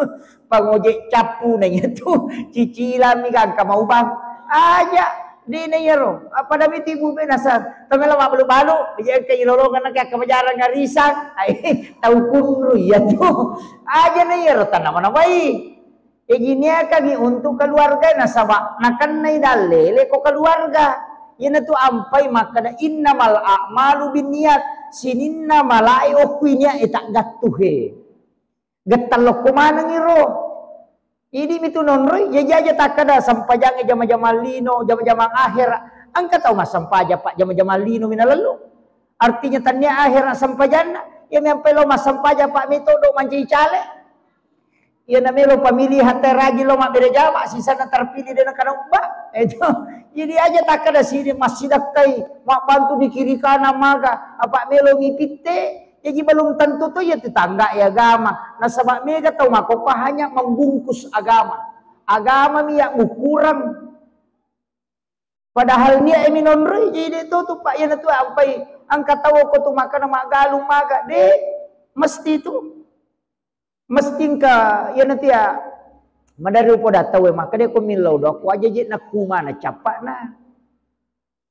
pangoje cappu na iyatu. Cicilang mi gangka maubang. Aja, de na iyaro. Apa dami tibu be nasa temelo mabbalu-balu, de engka ilolongeng nangke akka majara ngarisang. Ai, tau kunru iyatu. Aja na iyaro tanama-namai. Jaji niakangi untuk keluarga, nasaba nakennai dalle leko keluarga. Iyanatu ampai makkeda innamal a'malu binniyat, sininna malae okkui nia e taggattu he. Gettang lokko maneng iro. Idi mitu nonroi, jaji aja takkeda sempajangnge jama-jamang lino, jama-jamang akhera. Engka tau massempajang pak jama-jamang lino mi nalellu. Artinya tania akhera sempajanna, iya mi ampai lo massempajang pak metodo mancaji caleg. Iya na melo pamilihan teraji lo mabbere jama, sisana terpilih de nakana ubba. Itu. Jadi aja takkeda sini massidakkai, mabbantu di kiri kanan maga, apa melo mi pitte. Jadi belum tentu to iya tetangga e agama. Nasaba mega tau makkokko hanya membungkus agama. Agama mi ya ukuran. Padahal nia e minonroi, jadi de to tu pak, iyanatu ampai engka tau ko tu makkeda maggalung maga, de, mesti tu. Mesti engka, iyanatu ya, madari upoda tau e makkeda ko millau doang ko aja je nakku mana cappana.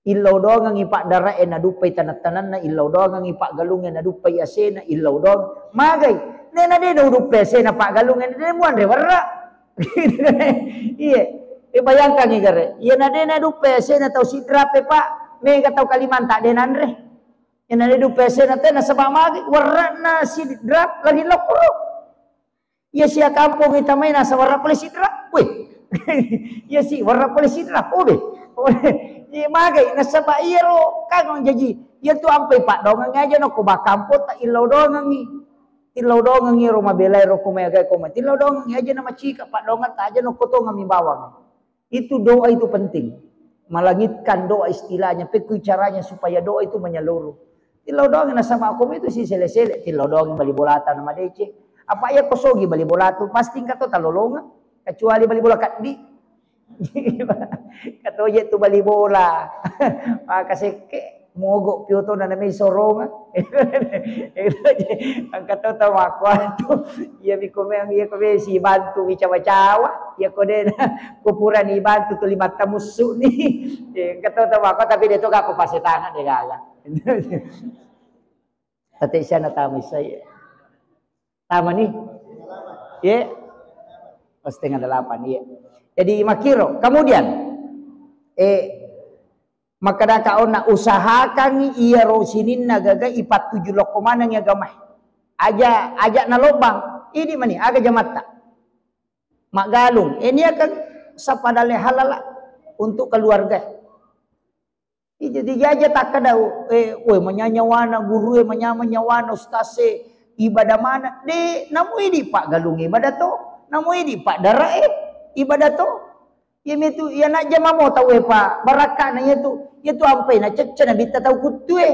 Illau doangengi pak dara e naduppai taneng-tanenna, illau doangengi pak galung e naduppai asena, illau doang. Magai, nena de nauduppai asena pak galung e, de muanre werra. Iya. Eh, bayangkangi gare. Iya na de naduppe asena tau Sidrap e pak, mega tau Kalimantan de nanre. Iya na de duppe asena te nasaba magi werra'na Sidrap lari lokro. Iya sia kampung itamai nasa werra pole Sidrap. Weh. Iya si werra pole Sidrap. Oh be. Iya magai nasaba iyaro kagong jaji. Iya tu ampai pak dongang aja no ko ba kampung tak illau dongangi. Tillau dongengi ro mabelai ro ko maega ko ma. Tillau dongengi aja na macika pak dongeng ta aja no ko tongami bawang. Itu doa itu penting. Melangitkan doa istilahnya, pekui caranya supaya doa itu menyeluruh. Tillau dongengi nasaba ko itu si sele-sele, tillau dongengi bali bolata na madeceng. Apa iya ko sogi bali bolatu, pasti engka to talolongeng, kecuali bali bola kaddi. Katoje tu bali bola. Maka sekke, mogok piotona namai soronga. Engka to tau makkuatu. Iya mi komeng, iya komeng si bantu mi cawa-cawa. Iya ko dena, ko purani bantu tu lima tamussu ni. Engka to tau makkuatu, tapi de to gako pasetana de gaga. Tate siana tamu saya. Tama ni? Ye? Oh, setengah delapan, ye. Jadi makiro. Kemudian, eh, makkadaka onna usahakangngi iyaro sininna gaga ipattuju lokko maneng agamae. Aja, aja nalobang. Ini mani, aga jamatta. Maggalung. Eh, niakang sappa dalle halala untuk keluarga. Ija dijaja takkada, eh, woi, manyanya wana guru e, manyama nyawana ustaz e, ibadah mana? De, namu idi paggalung ibadah to, namu idi padara e, ibadah to. Iya metu, iya najjama mo tau e pa, barakkana iya tu, iya tu ampai na cecce nabitta tau kuttu e.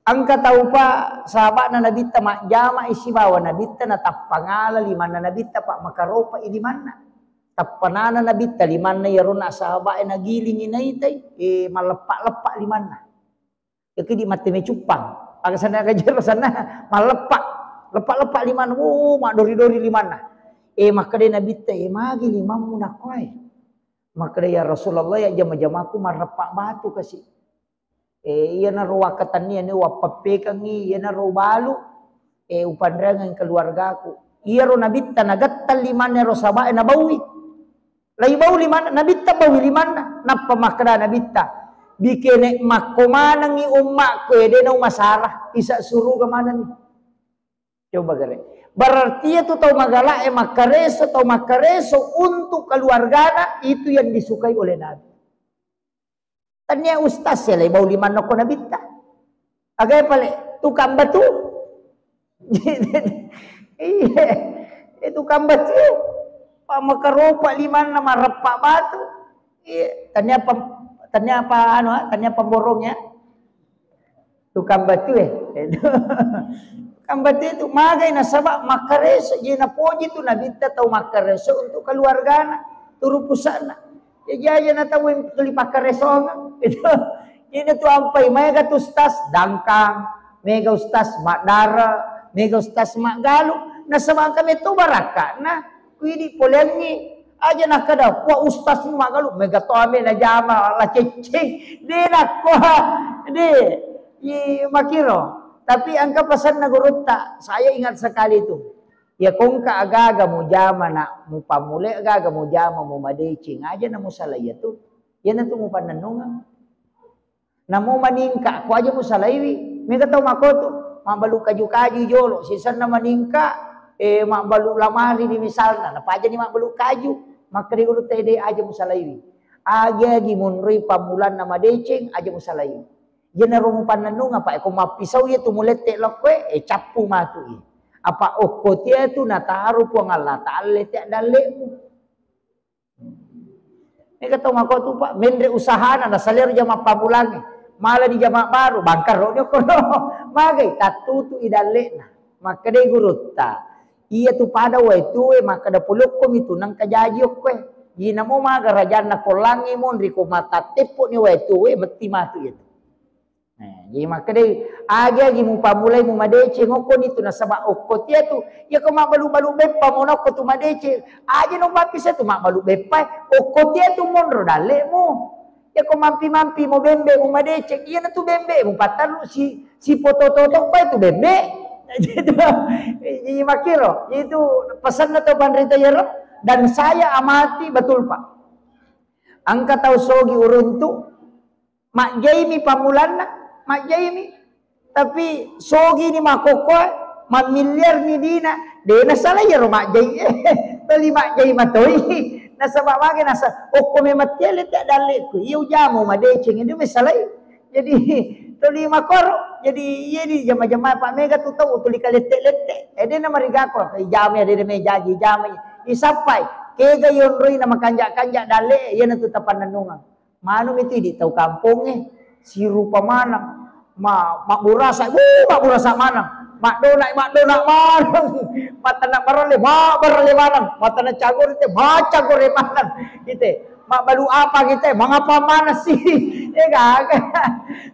Engka tau pa sahaba'na Nabitta majjama i sibawa Nabitta, natappangala limanna Nabitta, pa makaropa i limanna. Tappanana Nabitta limanna iyaro na sahaba'e nagilingi naitai, eh, malleppa-leppa limanna. Yakidi matte mecuppang. Aga sanna gajero sanna malleppa. Leppa-leppa limanna, oh, madori-dori limanna. Eh, makkeda Nabitta, eh, magi limammu nakkoe? Makkeda, ya Rasulullah, ya jama-jamaku marreppa batu kasi. Eh, iyanaro wakkatenniani wappeppekengngi, iyanaro balu, eh, upanreangengngi keluargaku. Iyaro Nabitta nagettang limanna ero sahaba'e nabaui. Laibau limanna, Nabitta baui limanna. Nappa makkeda Nabitta, bikene makko manengngi ummakku, eh, de naumasara, isa suruga manenni. Coba gare. Berarti itu tau magala e makkareso, tau makkareso untuk keluargana itu yang disukai oleh Nabi. Tania ustaz ya, lai bau limanna ko Nabitta. Aga pale tukang batu. Iya, eh, tukang batu. Pa makaropa limanna mareppa batu. Iya, tania pam-, tania apa anu, ah, tania pamborongnya. Tukang batu, eh. Itu. Tukang batu itu magai nasaba makkareso, je napoji tu Nabitta tau makkareso untuk keluargana, turu pusana. Ya jaja na tau yang tuli pakkaresonga. Itu. Ini tu ampai mega tu ustaz dangkang, mega ustaz madara, mega ustaz maggalu. Nasaba kami tu barakana. Kuidi polengngi aja nakkeda, "Wah, ustaz ni magalu, mega to ame najama la cecce." De nakko, de, i makiro. Tapi engka pesanna gurutta, saya ingat sekali itu. Ya kongka agaga mujama nak, mupammule agaga mujama mumadeceng aja na musalai tu. Iyana tu mupannennungeng. Namo maningka, ko aja musalaiwi. Mega tau makotu, mabbalu kaju-kaju jolo, sisenna maningka, eh, mabbalu lamari di misalna, napajani mabbalu kaju, makkeda gurutta de aja musalaiwi. Agi-agi munroi pammulanna madeceng, aja musalaiwi. Iyanaro mupannennung apa, eh, ko mappisau iya tu mulette lokkoe, eh, cappu matu i. Apa okko tia tu nataro Puang Allah Taala te dalle'mu. Mega tau makotu, Pak, menre usahana, nasalero jama pammulangnge, mala di jama baru, bangkarro ni okkono. Magai tattutu i dalle'na. Makkedai gurutta, iya tu pada wae tuwe makkeda polokko mi tu nengka jaji okkoe. Jinamo maga rajanna kollangnge monri ko matatteppo ni wae tuwe metti matu iya tu. Nah, jadi makkedai, agi-agi mupammulai mumadeceng okko ni tu nasaba okko tia tu. Iya ko mabbalu-balu beppa mo nokko tu madeceng. Aja no mappisa tu mabbalu beppa. Okko tia tu monro dalle'mu. Iya ko mampi-mampi mo bembe mumadeceng. Iya na tu bembe mupattallu si, si poto-toto ko tu bembe. Jadi makiro. Itu pesanna tau panrita yero. Dan saya amati betul, Pak. Engka tau sogi uruntu, majjaimi pammulanna, majjaimi. Tapi sogi ni makkokkoe, mammiliar ni dina, de nasala iyaro majjai. Toli majjai matoi. Nasaba mage nasa, okko memang tiale te dalleku, iya ujamu madeceng, de mesalai. Jadi toli makoro, jadi iya di jama-jama pa mega tu tau tuli kalette-lette. Eh, de namarigako, ijama de me jaji, ijama. Isappai, kega yonroi na makanja-kanja dalle, iya na tu tapannennungeng. Manu mi tu idi tau kampongnge, sirupa maneng. Ma, mabburasa, wuh, mabburasa maneng. Madona, madona maneng. Matanna marelle, mabarelle maneng. Matanna cagore te, macagore maneng. Ite, mabbalu apa kita, mangapa maneng sih? Ya gaga.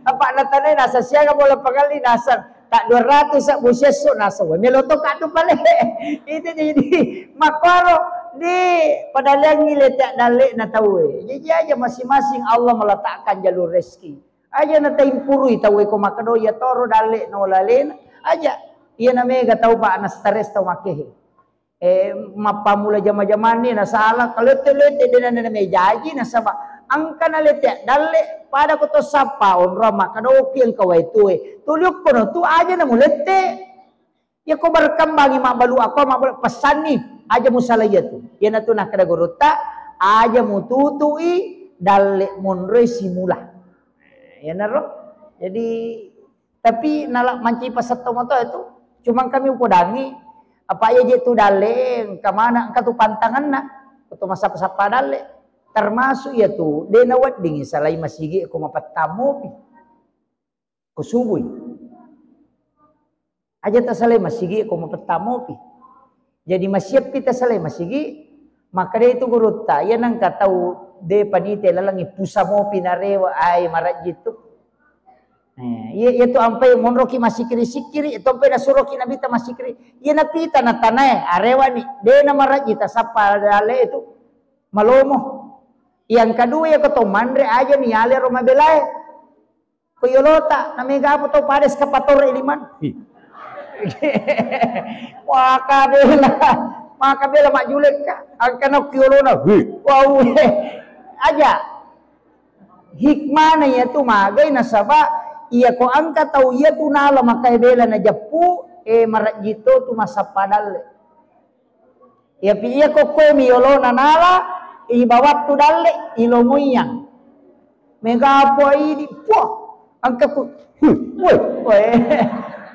Apa natanai nasa siaga bola pengali nasa. Tak dua ratus sa busesso nasa. Wah, melo to kadu pale. Itu jadi makoro di padaleangi lete dalle na tawe. Jadi aja masing-masing Allah meletakkan jalur rezeki. Aja na taimpurui tau ko makkeda iya toro dalle no lalena. Aja. Iya na mega tau pa na stres tau makkehe. Eh, mappamula jama-jamanni na sala kalette-lette de na mejaji nasaba engka na lette dalle pada ko to sappa onro makkeda oki engka wae tue. Tuli okkono tu aja na mulette. Iya ko berkembangi mabbalu ako mabbalu pesanni aja musala iya tu. Iya na tu nakkeda gurutta aja mututui dalle monroi simula. Iyanaro. Jadi, tapi nala mancaji pasetto moto itu. Cuma kami upodangi, apa iya je tu dalle, engka mana, engka tu pantanganna, atau masappa-sappa dalle. Termasuk iya tu, de na wedding salai masigi ko mapettammopi. Ko subui. Aja tasalai masigi ko mapettammopi. Jadi masiappi tasalai masigi, makkeda itu gurutta, iya nengka tau de panite lalengi pusamopi narewa ai marajji tu. Eh, iya, iya tu ampai monroki masikiri-sikiri, itu ampai nasuroki Nabitta masikiri. Iya napita natanae, arewani, de na marajji tasappa dalle itu. Malomo. Yang kedua ya keto manre aja ni yale ro mabelae. Ko yolota, na mega apa tau pada eskavator e liman. Hi. Maka bela, maka bela majulekka. Angkana ki yolona. Hi. Wau, aja. Hikmana iya tu magai nasaba iya ko angka tau iya tu nala makai bela na jappu, eh, marajjito tu masappa dalle. Iyapi iya kokkoe mi yolona nala, ibawattu dalle, ilomoiyang. Mega apa idi, puah, engka ku, huh, woi, woi.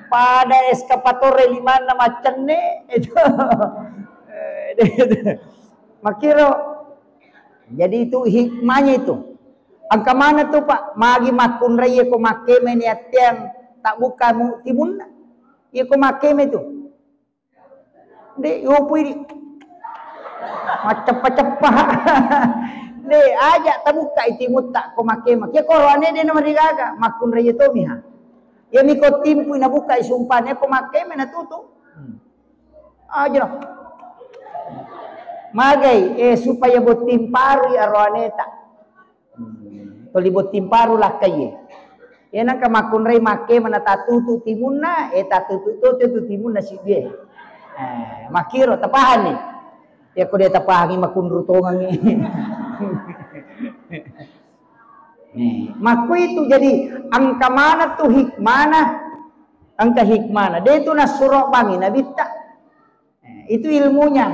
Pada eskavator limanna maccenne, itu. Makiro. Jadi itu hikmahnya itu. Engka mana tu, Pak? Magi makkunrai ko makkeme ni attiang tak buka mu timunna. Iya ko makkeme tu. De, yopui di. Macceppa-ceppa. De, aja tabukkai timutta ko makkema. Kia koro ane de namarigaga, makkunrai tomiha. Iya miko timpui nabukkai sumpane ko makkema natutu. Hmm. Aja. Magai, eh, supaya botting parui aroaneta. Hmm. Toli botting paru lakkaie. Iya nangka makkunrai makkema na tatutu timunna, eh, tatutu to tu timunna siddie. Eh, makkiro tapahanni. Ya ko de tapahangi makunru tongangi. Nih, makkuitu jadi engka mana tu hikmana, engka hikmana. De tu nasuro bangi nabitta. Eh, itu ilmunya.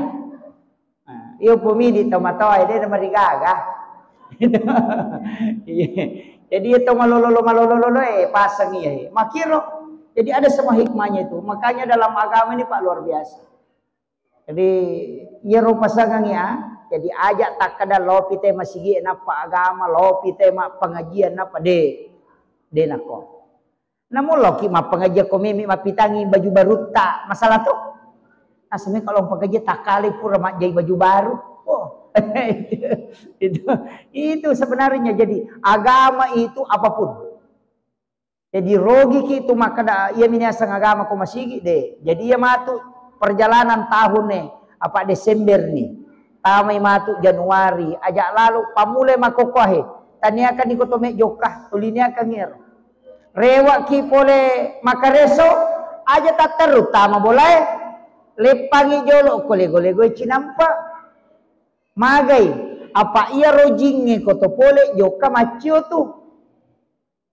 Nah, iyo pomidi tomatoa de namarigaga. Iya. Jadi iya to malolo malolo eh pasang iya. Makiro. Jadi ada semua hikmahnya itu. Makanya dalam agama ini Pak luar biasa. Jadi iyaro pasangang ya. Jadi aja takkada lopi te masigi nappa agama, lopi te ma pengajian nappa de. De nako. Namo loki mappengajian ko memi mappitangi baju barutta, masalah to. Nasami kalau pengajian takkale pura majjai baju baru. Oh. Itu, itu sebenarnya jadi agama itu apapun. Jadi rogi ki itu makkeda iya miniaseng agama ko masigi de. Jadi iya matu perjalanan tahun ne apa Desember ni. Tamai matu Januari, aja lalu pamulai makkokkoe. Taniakan iko to me jokka, tuliniakan ero. Rewaki pole makareso, aja tatteru tama bolae. Leppangi jolo ko lego-lego cinampa. Magai, apa iya rojingnge ko to pole jokka maccio tu.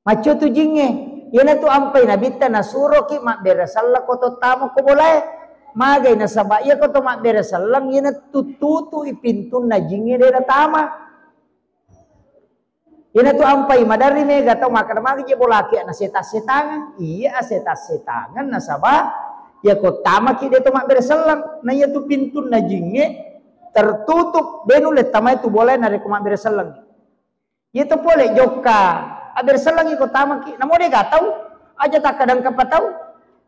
Maccio tu jingnge. Iyanatu ampai nabitta nasuroki mabbere selleng ko to tama ko bolae. Magai nasaba iya ko to mabbere selleng iyanatu tutui pintunna jingnge de natama. Iyanatu ampai maderri mega tau makkeda magi je bolaki ana setang-setangan. Iya, setang-setangan nasaba iya ko tamaki de to mabbere selleng. Na iyatu pintunna jingnge tertutup, de nulle tamai tu bolae narekko mabbere selleng. Iya to pole jokka, abbere sellengi ko tamaki, namo de gatau. Aja takkadang kapatau.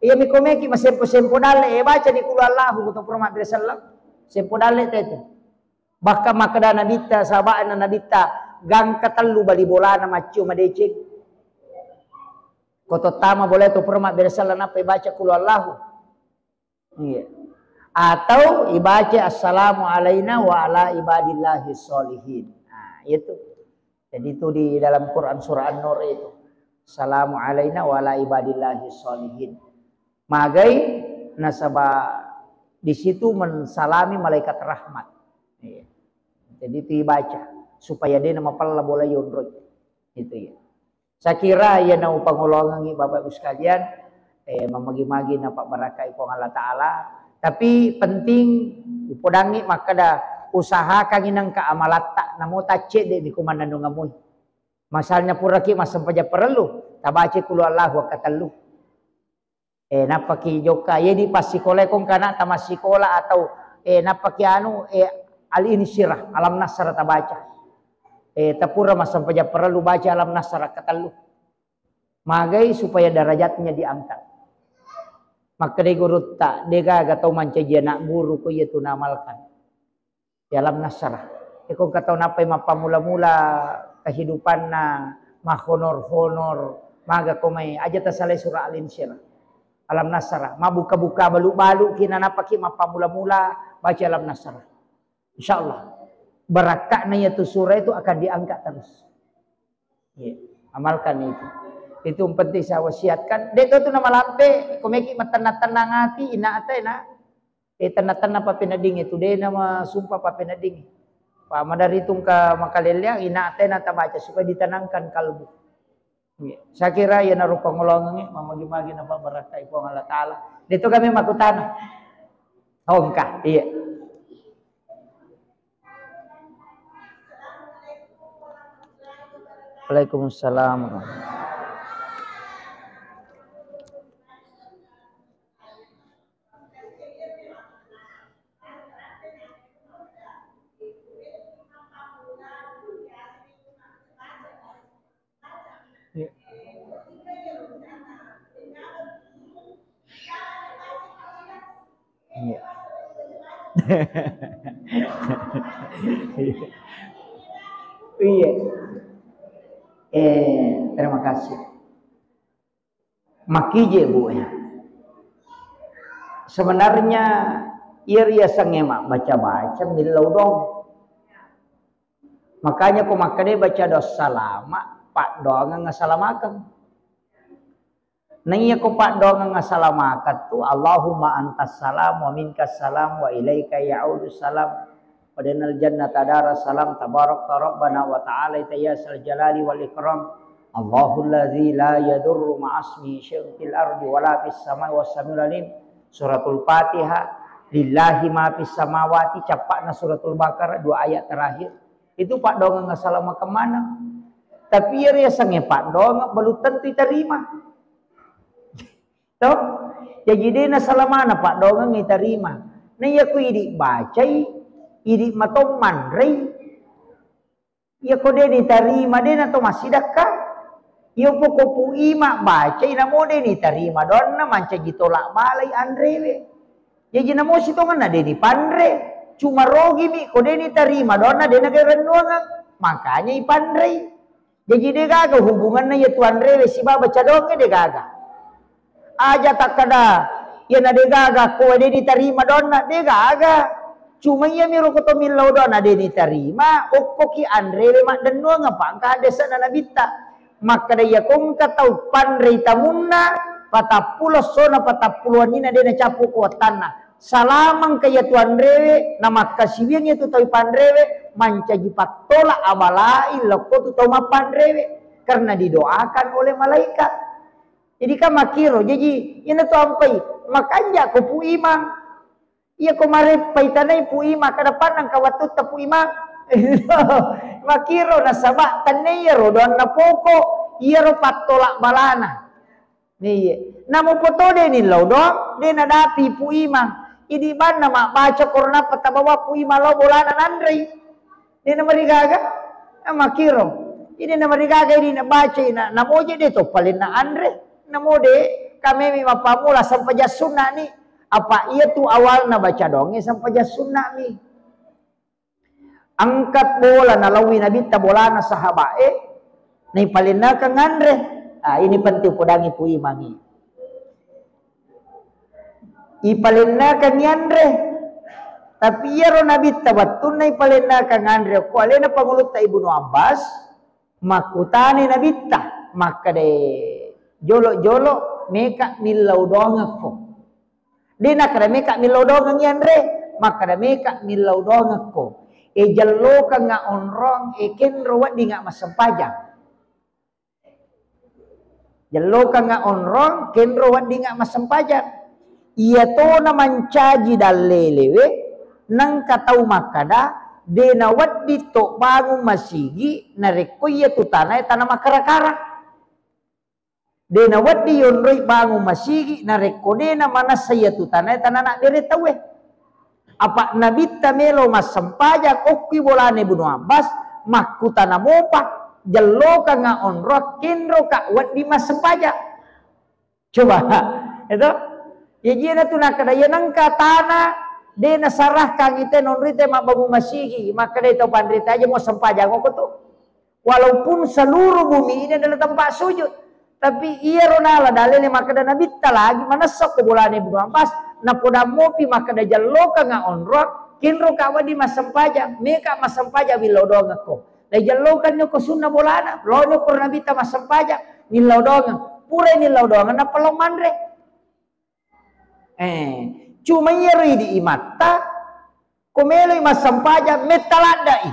Iya miko meki masempo-sempo dalle, eh, baca di qul huwallahu, ko to pura mabbere selleng. Sempo dalle te tu. Bahkan makkeda Nabitta, sahaba'na Nabitta, gangka tellu bali bolana maccio madeceng. Ko to tama bola to pura mabbere selleng nappa baca qul huwallahu. Iya. Atau ibaca assalamu alaina wa ala ibadillahi sholihin. Nah, itu. Jadi itu di dalam Quran surah An-Nur itu. Assalamu alaina wa ala ibadillahi sholihin. Magai nasaba di situ mensalami malaikat rahmat. Iya. Jadi itu dibaca supaya de namapella bola yonroi. Itu ya. Saya kira iya naupangolongengi Bapak Ibu sekalian, eh, mamagi-magi napabarakai Puang Allah Ta'ala. Tapi penting upodangi makkeda usahakangi nengka amalatta, namo taccedde mi kumannanungamui. Masalnya puraki massempajang parellu, tabaca qul huwallahu akkatellu. Eh, nappaki jokka, ye di passikola kong kana tamassikola atau, eh, nappaki anu, eh, al-insyirah, alam nasrah tabaca. Eh, tapura massempajang parellu baca alam nasrah katellu. Magai supaya derajatnya diangkat. Makkedai gurutta, degaga tau mancaji anak guru ko iya tu namalkan. Ya alam nasrah. Iko engka tau nappai mappamula-mula kehidupanna, mahonor-honor, maga ko mai, aja tasalai surah Al-Insyirah. Alam nasrah, mabbuka-buka balu-balu ki, nanappaki mappamula-mula baca alam nasrah. Insyaallah. Barakka'na iyatu surah itu akan diangkat terus. Iya, amalkan itu. Itu yang penting saya wasiatkan. Dek tu nama lampe, komeki matenang-tenang hati, ina ate na. Eh, tenna-tenna pappeneddingnge tu, de nama sumpah pappeneddingnge. Pa madari tungka makaleleang, ina atena tabaca supaya ditenangkan kalbu. Iya. Saya kira iya narupa ngolongengnge, mamagi-magi napa barakai Puang Allah Ta'ala. De tu kami makutana. Oh, engkah, iya. Waalaikumsalam. Iya. Iya. Iya. Eh, terima kasih. Makkije, Bu, ya. Sebenarnya, iya riasengnge mabbaca-baca millau doang. Makanya ko makkeda baca doa salama, paddoangeng assalamakeng. Naiya ko paddoangeng assalamakeng tu, Allahumma antas salam wa minkas salam wa ilaika ya'udu salam. Wa dinal jannata dara salam, tabarakta rabbana wa ta'ala ita ya sal jalali wal ikram. Allahul ladzi la yadurru ma'asmihi syai'un fil ardi wala fis samai wa samiul alim. Suratul Fatihah. Lillahi ma fis samawati, cappa'na suratul Baqarah, dua ayat terakhir. Itu paddoangeng assalamakeng maneng. Tapi iya riasengnge paddoangeng belum tentu diterima. Toh? Jaji de nasalamana paddoangeng itarima. Na iya ku idi bacai, idi matong manrei. Iya ko de nitarima, de nato massidakka. Iya poko Pu Ima bacai, namo de nitarima doanna, mancaji tolak balai anrewe. Jaji namo sitongenna de nipanre. Cuma rogimi ko de nitarima doanna, de nagai rennuangeng. Makanya ipanrei. Jaji, degaga hubunganna iya tu anrewe sibawa baca doangnge, degaga. Aja takkada, iyana degaga, ko de nitarima doanna, degaga. Cuma iyami ro ko to millau doanna, de nitarima, okkoki anrewe maddennuang, apa engka haddese'na Nabitta. Makkada, iya ko engka tau panrei tamunna, patappulo essona, patappulo wenninna de nacappu ko wattanna. Salamengka iyatu anrewe, namakkasiwiang iyatu tau panrewe, mancaji pattola abalai lokko tu tau mappanrewe, karena didoakan oleh malaikat. Jadi kan makkiro, jaji iyana tu ampai, makanja ko Pu Imang. Iya ko mareppai tanai Pu Imang, kada pannang ka wattutta Pu Imang. Makkiro nasaba tennai iyaro doanna poko, iyaro pattola balana. Iya. Namupoto de ni lao doang, de nadapi Pu Imang. Idi banna mabbaca korona patabawa Pu Imang lao bolana nanrei. De namarigaga. Makkiro. Idi namarigaga idi nabaca na, namoje de to palenna anre. Namo de, kamemi mappammula sempajang sunna ni. Apa iya tu awalna baca doangnge sempajang sunna mi. Angkat bola nalawi Nabitta bolana sahabae, naipalennakang anre. Ah, ini penting podangi Pu Imangi. Ipalennakang anre. Tapi iyaro Nabitta wettunna ipalennakang anre, ko alena Pangulutta Ibnu Abbas, makkutani Nabitta, makkeda, "Jolo-jolo meka millau doangekko." De nakkeda meka millau doangeng anre, makkeda meka millau doangekko. E, jellokengnga onrong, e, kenro weddingnga massempajang. Jellokengnga onrong, kenro weddingnga massempajang. Iyatona mancaji dallelewe, nengka tau makkeda, de nawedding to bangung masigi narekko iyatu tanae tana makkara-kara. De nawedding yonroi bangung masigi narekko de namanessa iyatu tanae tana nabbere tauwe. Apa Nabitta melo massempajang okkui bolana Ibnu Abbas, makkutana mopa, "Jellokengnga onrong, kenroka wedding massempajang?" Coba, itu? Iyajiana tu nakkeda, iya nengka tana de nasarahkang ite nonrite mabbangung masigi, makkeda to panrita aja mau sempajang koko tu. Walaupun seluruh bumi ini adalah tempat sujud, tapi iyaro nala dalele makkeda Nabitta lagi manessa ko bolana Ibnu Abbas, napodammopi makkeda jellokengnga onrong, kenroka wedding massempajang, meka massempajang millau doangekko. Dai jellokenni ko sunna bolana, loni ko Nabitta massempajang, millau doangeng. Pura millau doangeng, nappa lao manre. Eh, cuma iyaro idi imatta, ko meloi massempajang, metta laddai.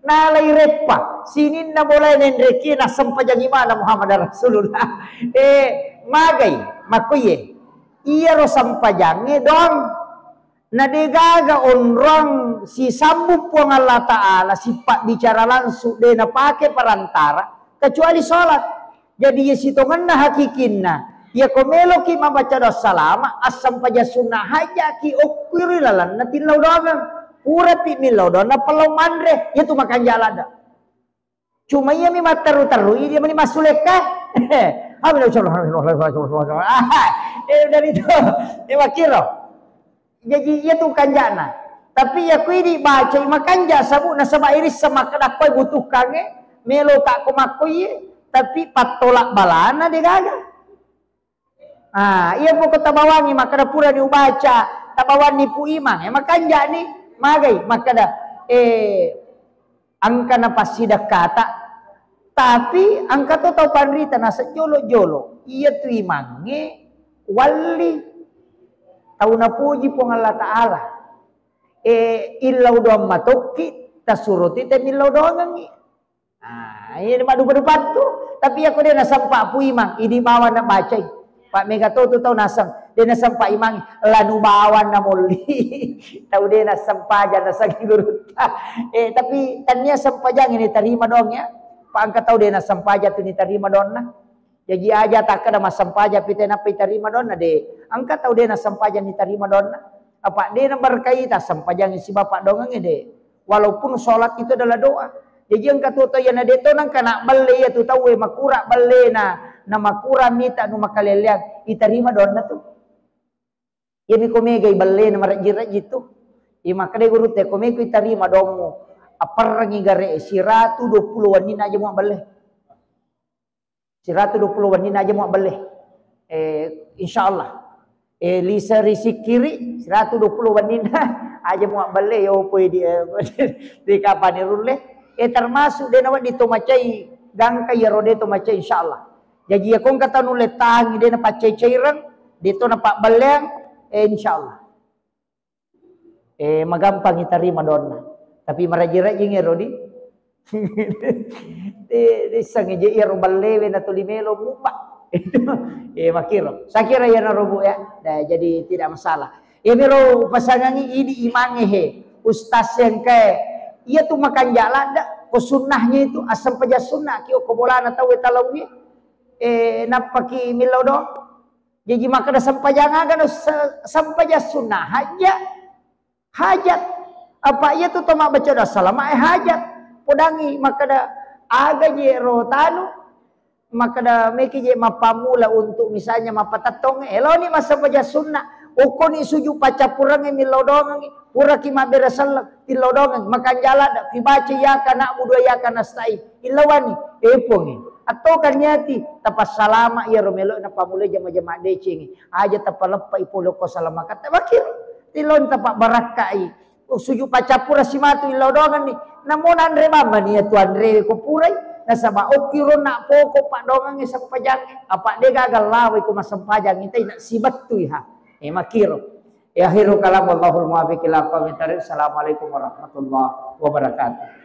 Nalai reppa, sininna bolae nenreki, nassempajangi mana Muhammad Rasulullah. Eh, magai, makkoye. Iyaro sempajangnge doang. Na degaga onrong sisambung Puang Allah Ta'ala, sipabbicara langsung, de napake perantara, kecuali sholat. Jadi, iya sitongenna hakikinna, iya ko meloki mabaca doa salama, assempajang sunna hajaki okkui ri lalenna tillau doangeng. Purapi millau doang, nappa lao manre, iyatu makanja ladde. Cuma iyami matteru-terui, dia mani massulekka. Amin. Eh, dari itu, eh, makkiro. Jaji, iyatu kanjana. Tapi iya kui dibacai makanja sabu nasaba irisseng makkeda koe butuhkangnge, meloka ko makkoiye, tapi pattolak balana degaga. Ah, iya poko tabawangi makkeda pura diubaca, tabawanni Pu Imang, eh, makanjani, magai makkeda, eh, engka napassidekka ta, tapi engka to tau panrita naseng jolo-jolo, iyatu imangnge walli tau napuji Puang Allah Ta'ala. Eh, illau doang matokki, tasuroti te millau doangengngi. Ah, ini maddupa-dupattu. Tapi iya ko de nasempa Pu Imang, idi bawang nabacai. Pak mega to tu tau naseng, de nasempa Imang, lanu bawang namolli. Tau de nasempajang naseng gurutta. Eh, tapi tania sempajang ini tarima doang ya. Pak engka tau de nasempajang tu ni tarima doanna. Jaji aja takkeda massempajang pite nappa itarima doanna de. Engka tau de nassempajang itarima doanna. Apa de naberkahi tassempajang sibawa paddoangengnge de. Walaupun sholat itu adalah doa. Jaji engka tuo tau iyana de to nengka nabelle iya tu tauwe makura bellena, na makura mita nu makaleleang, itarima doanna tu. Iyami ko megai bellena marejji-rejji tu. Iya makkeda gurutta ko meko itarima doammu, apparrengi gare siratu dua puluh wenninna aja mua belle. Siratu dua puluh wenninna aja mua belle. Eh, insya Allah. Eh, lise risikiri siratu dua puluh wenninna aja mua belle, yo poi di, eh, di kapani rulle. Eh, termasuk de nawedding to macai gangka iyaro de to macai insya Allah. Jaji iya ko engka tau nulle tangi de napaccai-caireng, de to napabbelleang, eh, insya Allah. Eh, magampangi tarima doanna. Tapi maraji-rajingi ero di. Di, dissengi je iyaro ballewe na tuli melo mupa. Eh, makiro. Saya kira iya naro, Bu, ya. Nah, jadi tidak masalah. Iya miro pasangangi idi imangnge he. Ustaz yang kayak iya tu makanja ladda ko sunnahnya itu asam peja sunnah ki ko bolana tau talawi. Eh, nappaki millau do. Jaji makkeda sempajang aga no se-, sempajang sunnah haja. Hajat. Apa iya tu to mabbaca doa salama e hajat. Podangi makkeda aga je ro tanu. Makkeda meki je mappammula untuk misalnya mappatettong, eloni massempajang sunna. Okkoni sujud paccappurengnge millau doangengngi, puraki mabbere selleng, tillau doangeng, makanja ladde, kibaca iyyaka na'budu wa iyyaka nasta'in. Illawani, eh, Puangnge. Attokan niati, tapassalama iyaro melo'e nappamulai jama-jama decengnge. Aja tapaleppai pole ko salamakatta. Makkiro, tiloni tapabbarakkai. Oh, sujud paccappureng simatu illau doangenni. Namo nanre mammani iya tu anrewe ko purai. Nasaba okkiro na poko paddoangengnge sempajangnge. Apa de gaga lawai ko massempajang itai na sibettui ha. Eh, makkiro. Ya, akhirul kalam, wallahul muwaffiq ila aqwamit thariq. Assalamualaikum warahmatullahi wabarakatuh.